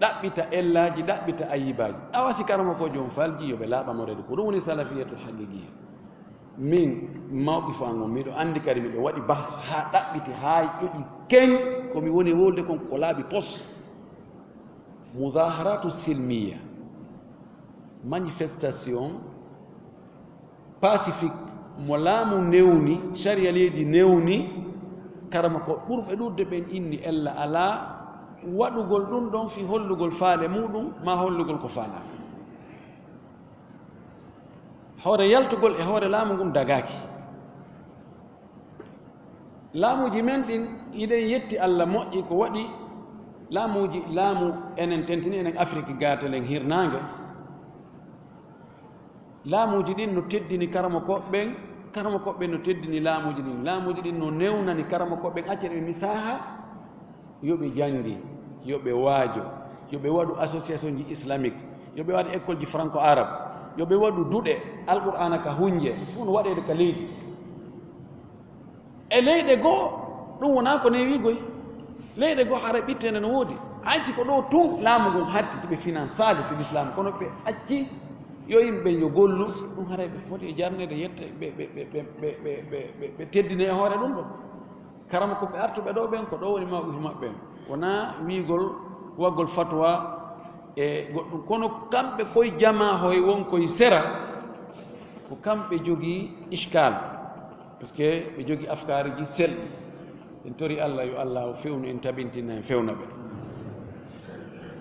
ɗaɓɓita ellaaji, ɗaɓɓita ayibaaji. Awa si karamokoojo on falji, yo ɓe laaɓa mo reedu. Ko ɗum woni salafiyatul haqiqiyya. Min, mawqifu an on, miɗo anndi kadi miɗo waɗi bahs haa ɗaɓɓiti, haa ƴoƴi keŋ, ko mi woni wolde kon ko laaɓi pos. Mudaharatu silmiya, manifestation pacifique mo laamu newni, sariya leydi newni, karama ko ɓurɓe ɗuuɗde ɓen inni ella alaa waɗugol ɗum ɗon fii hollugol faale muuɗum, maa hollugol ko faalaa. Hoore yaltugol e hoore laamu ngun dagaaki. Laamuuji men ɗin, hiɗen yetti Alla moƴƴi ko waɗi laamuuji, laamu enen tentini enen Afrik gaatalen hirnaange. Laamuuji ɗin no teddini karamokooɓe ɓen, karamokooɓe ɓen no teddini laamuuji ɗin. Laamuuji ɗin no newnani karamokooɓe ɓen, accen ɓe misaaha, yo ɓe janngi, yo ɓe waajo, yo ɓe waɗu association ji islamique, yo ɓe waɗu école ji franco arabe, yo ɓe waɗu duɗe Alqur'aana ka hunje, fof no waɗeede ka leydi. E leyɗe goo, ɗum wonaa ko newiigoy. Leyɗe goo, hara ɓitte ene no woodi. Hay si ko ɗoo tun laamu ngun hatti, si ɓe finansaali fi l'islam, kono ɓe acci yo yimɓe yo gollu, ɗum haray ɓe foti e jarneede yette, ɓe, ɓe, ɓe teddine e hoore ɗum ɗo. Karama ko ɓe artuɓe ɗo ɓen, ko ɗo woni mawɓe maɓɓe ɓen. Wonaa wiigol, waggol fatwa e goɗɗum. Kono kamɓe koye jamaa hoye won koye sera, ko kamɓe jogii iskal. Parce que ɓe jogii afkaariji selɗi. En tori Allah, yo Allah o fewnu en, tabintina en, fewna ɓe.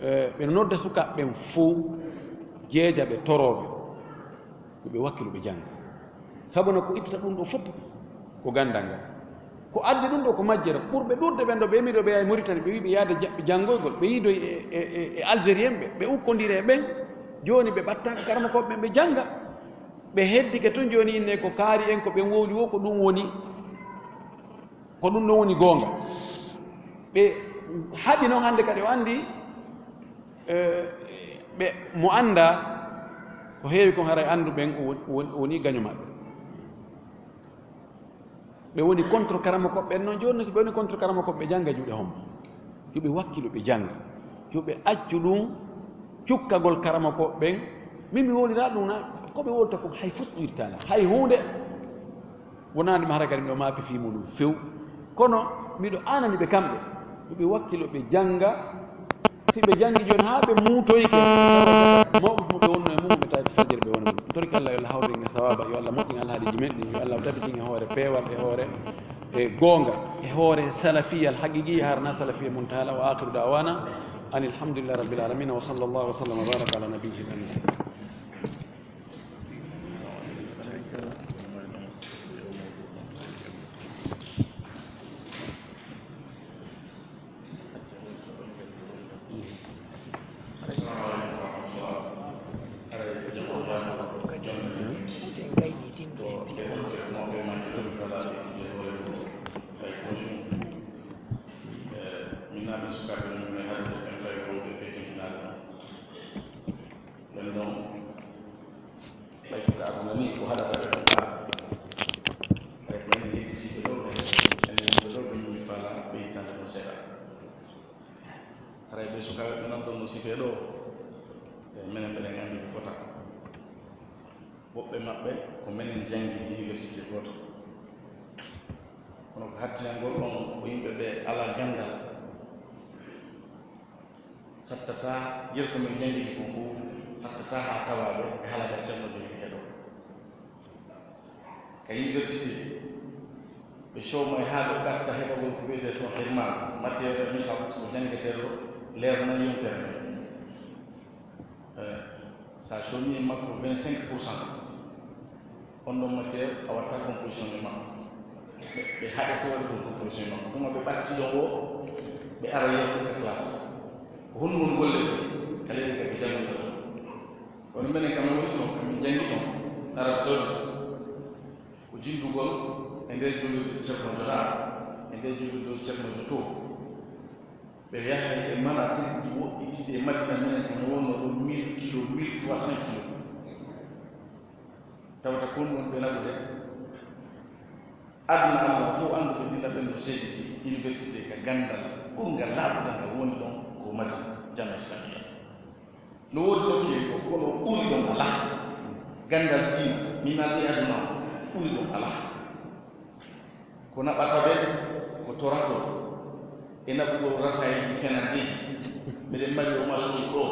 Eh, ɓe nodda sukaaɓe ɓen fow, jeeja ɓe, torooɓe. Yo ɓe wakkilu, ɓe jannga. Sabu no ko ittata ɗum ɗo fof ko ganndal ngal. Ko addi ɗum ɗo ko majjere. Ɓurɓe ɗuuɗde ɓen ɗo ɓe yimi ɗo ɓe yahi Mauritanie, ɓe wi ɓe yaade ja-, janngoygol, ɓe yiidoy e, e, e, e Algérien ɓe, ɓe ukkondiri e ɓen. Jooni ɓe ɓattaaka karamokooɓe ɓen, ɓe jannga. Ɓe heddike tun jooni inne ko kaari en, ko ɓen wowli wo, ko ɗum woni, ko ɗum ɗon woni goonga. Ɓe haɓi noon hannde kadi o anndi, eh, ɓe mo anndaa ko heewi kon haray anndu ɓen o woni, o woni, o woni gaño maɓɓe. Ɓe woni contre karamokooɓe ɓen noon jooni, si ɓe woni contre karamokooɓe, ɓe jannga juuɗe hombo. Yo ɓe wakkilu, ɓe jannga. Yo ɓe accu ɗum cukkagol karamokooɓe ɓen. Min mi wowlira ɗum na, ko ɓe wowlata ko hay fus ɗoytaala, hay huunde. Wonaani ma hara kadi miɗo maapi fii muɗum few. Kono miɗo aanani ɓe kamɓe. Yo ɓe wakkilu, ɓe jannga. Si ɓe janngi jooni haa ɓe muutoyike, mawɓe mo ɓe wonno e mum, ɓe tawi ko fajiri ɓe wona mum. Torki Allah yo Allah hawrin e sawaaba, yo Allah moƴƴin alhaaliiji men ɗin, yo Allah tabitin e hoore peewal, e hoore, e goonga, e hoore salafiyal haqiqiyya, harna salafiyya muntahala. Wa akhiru da'wana أن الحمد لله رب العالمين، وصلى الله وسلم وبارك على نبيه الأمين. Ɓay ko aduna ni ko haɗata ɓe ɗum ɓaɗa. Ɓay ko enen heddi siɓe ɗo, ɓe enen wonɓe ɗo, ɓe ñumi faala ɓe ittande ɗum seeɗa. Haray ɓe sukaaɓe ɓe nan ɗon no sifee ɗo, e menen mbeɗen anndi ko fota. Woɓɓe maɓɓe ko menen janngi université gooto. Kono ko hattinangol on ko yimɓe ɓe alaa ganndal. Sattata, yer ko min janngini kon fof, sattata haa tawaaɓe e halaga ceerno Jolifike ɗo. Ka université, ɓe coomoy haa ɓe ɓatta heɓagol ko wiyetee toon hirmal, matière de misal ko janngetee ɗo, leerna yontere nde. Eh, so a soomii e makko vingt-cinq pour cent, on ɗon matière a watta composition e makko. Ɓe, ɓe haɗa ko waɗi ɗum composition e makko. Tuma ɓe ɓatti ɗon o, ɓe ara yaltude classe. Ko honɗum woni golle ɗe? Kala en kadi janngude toon. Kono minen kam woni toon, min janngi toon, Arabie Saoudite. Ko jinndugol e nder juulirde Ceerno Joɗa, e nder juulirde Ceerno Joto. Ɓe yahay e mana teddi woɗɗitide e Madina, minen ko no wonno ɗum mille kilo, mille trois cents kilo. Tawata kon woni ɓe naɓude. Aduna Allah fof anndu ɓe dina ɓen no seediti université ka ganndal ɓurngal laaɓuɗal ngal woni ɗon ko Madina, Jamia Islamia. No woodi dokkeyel goo, kono ɓuri ɗon alaa. Ganndal diina, mi nanni aduna o, ɓuri ɗon alaa. Ko naɓata ɓe, ko toragol. E naɓugol rasaayeeji fenandeeji. Meɗen mari o masuuru ɗo,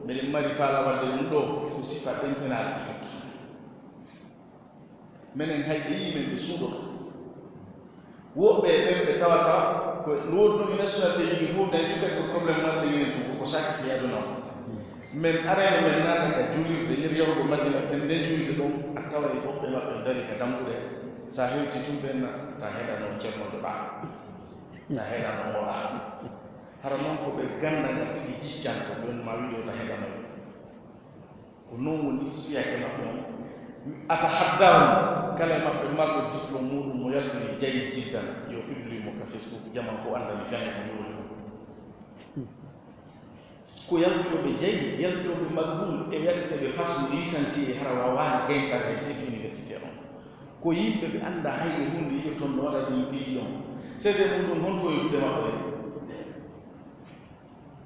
meɗen mari faala waɗde ɗum ɗo, ko sifa ɗen fenaali. Menen hay ɓe yii men ɓe suuɗoto. Woɓɓe e ɓen ɓe tawata ko no woodi ɗum e nationalité yimɓe fof, mais si ko problème maɓɓe minen tun ko ko sakki e aduna o. Men arayno men naata ka juulirde, yer yahugo Madina, ɓen nden juulirde ɗon, a taway woɓɓe maɓɓe dari ka dambuɗe. Sa hewti tun ɓen na, ta heɗano Ceerno Joɗa, ta heɗano Moɗa. Hara non ko ɓe ganda ngal tigi jiccanto, ɓen ma wiɗo ta heɗano. Ko non woni siyake maɓɓe on. Atahaddahum, kala e maɓɓe marɗo diplôme muɗum mo yaltini jayi jiddan, yo publie mo ka Facebook, jaman fof anda mi fene ko mi woni ɗum. Ko yaltinoɓe jayi, yaltinoɓe magbul, e waɗeteɓe fas licencié, hara wawaani gayntade e site universitaire on. Ko yimɓe ɓe anda hay e hunde yiɗo toon no waɗa ɗum ɗiɗi ɗon. C V muɗum honto e duɗe maɓɓe?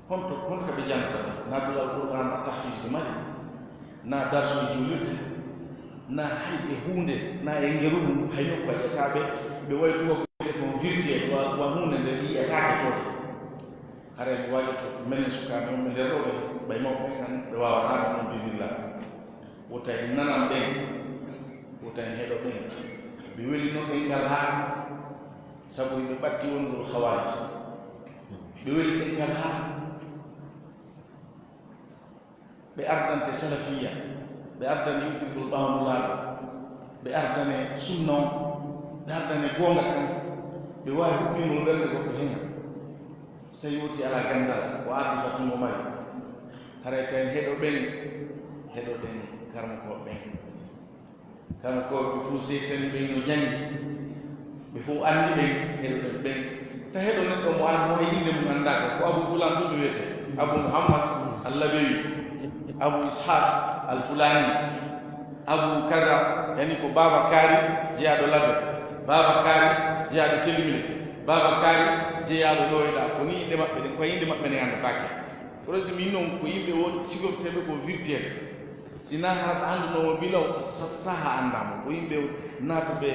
Honto, honto ka ɓe jannata? Na duɗal Qur'an, na tahfiz ɓe mari, na darsu e juulirde, na hay e huunde, na e ngeru mum, hay nokku a yi'ataa ɓe, ɓe wayi tuma ko wiyetee kon virtuel, wa, wa huunde nde yi'ataake toon. Haray mi waajoto menen sukaaɓe wonɓe nder ɗoo ɓe, ɓay mawɓe ɓen kan, ɓe waawataa ɗum, bi'idhnillah. Wota en nanan ɓen, wota en heɗo ɓen. Ɓe weli noon ɗemngal haa, sabu ɓe ɓatti wonngol Hawaarij. Ɓe weli ɗemngal haa. Ɓe ardante salafiya, ɓe ardane yottirgol ɓaawo Nulaaɗo, ɓe ardane sunna on, ɓe ardane goonga kan, ɓe waawi huɓɓingol ɓernde goɗɗo heen. So tawii woti alaa ganndal, ko aadii fat mo mari. Haray tawi heɗo ɓen, heɗo ɗen karamokooɓe ɓen. Karamokooɓe ɓe fof seedtani ɓen no janngi, ɓe fof anndi ɓen, heɗo ɗen ɓen. Ta heɗo neɗɗo mo an, mo e innde mum anndaaka, ko Abu Fulaan ɗum ɓe wiyetee, Abu Muhammad Al-Labewi, Abu Ishaq Al-Fulaani, Abu Kaza, yani ko Baaba Kaari jeyaaɗo Labe, Baaba Kaari jeyaaɗo Telimile, Baaba Kaari jeyaaɗo ɗo e ɗa. Ko ni innde maɓɓe ɗen, ko e innde maɓɓe ɗen anndataake. Kono si min non ko yimɓe won sigorteeɓe ko virtuel. Si na hara ɗo anndunoowo bila o sattataa haa anndaa mo. Ko yimɓe naatuɓe,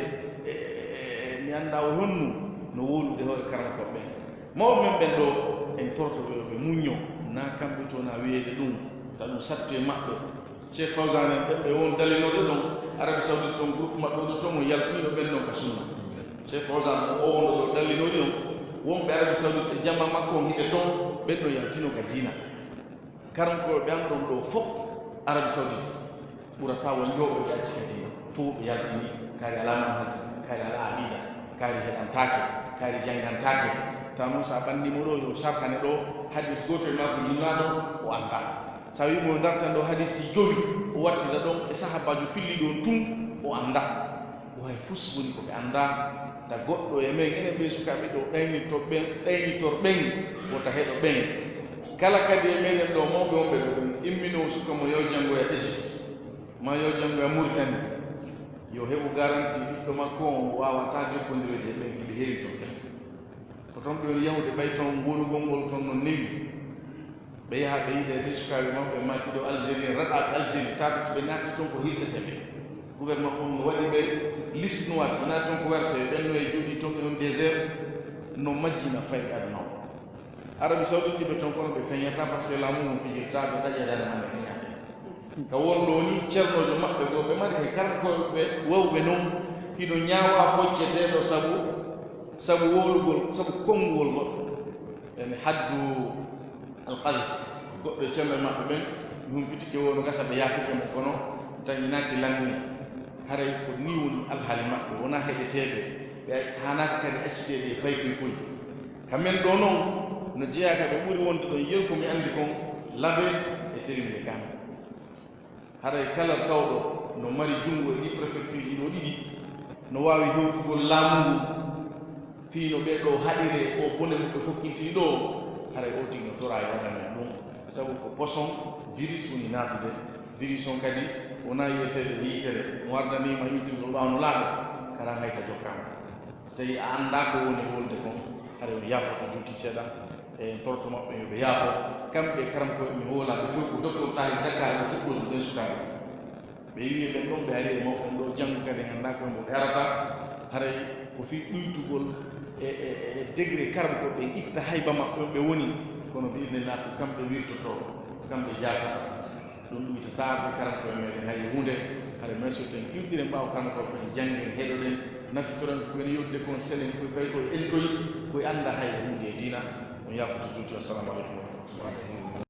e, e, e, mi anndaa o honnu no wowlude hoore karamokooɓe ɓen. Mawɓe men ɓen ɗo, en torto ɓe, yo ɓe muñño. Na kamɓe to na wiyeede ɗum, ka ɗum sattu e maɓɓe. Cheikh Fawzan en ɓen ɓe won dallinooɓe ɗon, Arabie Saoudite ton, groupe maɓɓe on ton, mo yaltiniiɗo ɓen ɗon ka sunna. Cheikh Fawzan o wonɗo ɗo dallinooɗi on, Wonɓe Arabie Saoudite e jama makko on hiɓe ton, ɓen no yaltino ka diina. Karankooɓe ɓe an ɗon ɗoo fof Arabie Saoudite ɓurata won njooɓe ɓe acci ka diina. Fof ɓe yaltini, kaari alaa manhaj, kaari alaa aqiida, kaari heɗantaake, kaari janngantaake. Tawa noon so a ɓanndii mo ɗoo yo sarkane ɗoo hadis gooto e makko yinaaɗo o anndaa. So a wii mo dartan ɗoo hadisi jowi, o wattita ɗon e sahaabaajo filli ɗon tun, o anndaa. Ko hay fus woni ko ɓe anndaa. Ta goɗɗo e men, enen ɓee sukaaɓe ɗoo ɗaynitor ɓen, ɗaynitor ɓen, wota heɗo ɓen. Kala kadi e meɗen ɗoo mawɓe wonɓe ɗoo ɓen, imminoo suka mo yo janngoya Égypte, ma yo janngoya Mauritanie, yo heɓu garanti ɓiɗɗo makko on waawataa jokkondireede e ɓen, hiɓe heewi ton kadi. Ko ton ɓe woni yahude, ɓay ton wonugol ngol ton no newi. Ɓe yaha ɓe yiida e ɓe sukaaɓe maɓɓe ma ɗiɗo Algérien raɗaaɓe Algérie, tata si ɓe naati ton ko hirsete ɓe. Gouvernement on no waɗi ɓe liste noire, so naati ton ko werte ɓe, ɓen no e jooɗi ton e on désert, no majjina fayda no. Arabie Saoudite ɓe ton kono ɓe feñata, parce que laamu mum fijirta, ɓe taƴa dana mande feñaɓe. Ka won ɗoo ni cernoojo maɓɓe goo, ɓe mari he karankooɓe wawɓe non, hiɗo ñaawa focceteeɗo sabu, sabu wowlugol, sabu konnguwol goɗɗo. Yani haddu alqadhf, goɗɗo e ceerno maɓɓe ɓen, mi humpitike woo no gasa ɓe yaafike mo, kono dañinaaki lanni. Haray ko nii woni alhaali maɓɓe, wonaa heɗeteeɓe, ɓe haanaaka kadi accideede e paykoy koy. Ka men ɗoo non, no jeyaa ka ɓe ɓuri wonde ɗon, yeru ko mi anndi kon, Labe e Terimbe Kan. Haray kala tawɗo no mari junngo e ɗii préfecture ji ɗoo ɗiɗi, no waawi hewtugol laamu ngu fii no ɓee ɗoo haɗiree oo bone mo ɓe fokkintini ɗoo, haray oo tigi no toraa e waɗa men ɗum. Sabu ko poson, virus woni naatude. Virus on kadi wonaa yiyeteeɗo e yitere. Mo ardanii ma iwtirgol ɓaawo no laaɓa, karan hayta jokkaama. So tawii a anndaa ko woni wolde kon, haray on yaafoto juuti seeɗa. E en toroto maɓɓe yo ɓe yaafo. Kamɓe karankooɓe mi hoolaa ɓe fof ko docteur Tahir Dakar ɓe fuɗɗoori ɓen sukaaɓe. Ɓe wi'i ɓen ɗon ɓe ari e mawɓe ɗoo janngo kadi en anndaa ko mbo ɓe arata. Haray ko fii ɗuytugol e, e, e degré karankooɓe ɓen itta hayba maɓɓe on ɓe woni. Kono bi idnillah ko kamɓe wirtotoo, ko kamɓe jaasata. Ɗum ɗuytataa ɓe karankooɓe meɗen hay huunde. Haray may so ten iwtiren ɓaawo karankooɓe ɓen janngen heɗoɗen nafitoren ko en yodde kon selen koye paykoye en koye koye annda hay huunde e diina. On yaafoto juuti. Assalamu aleykum wa rahmatullah.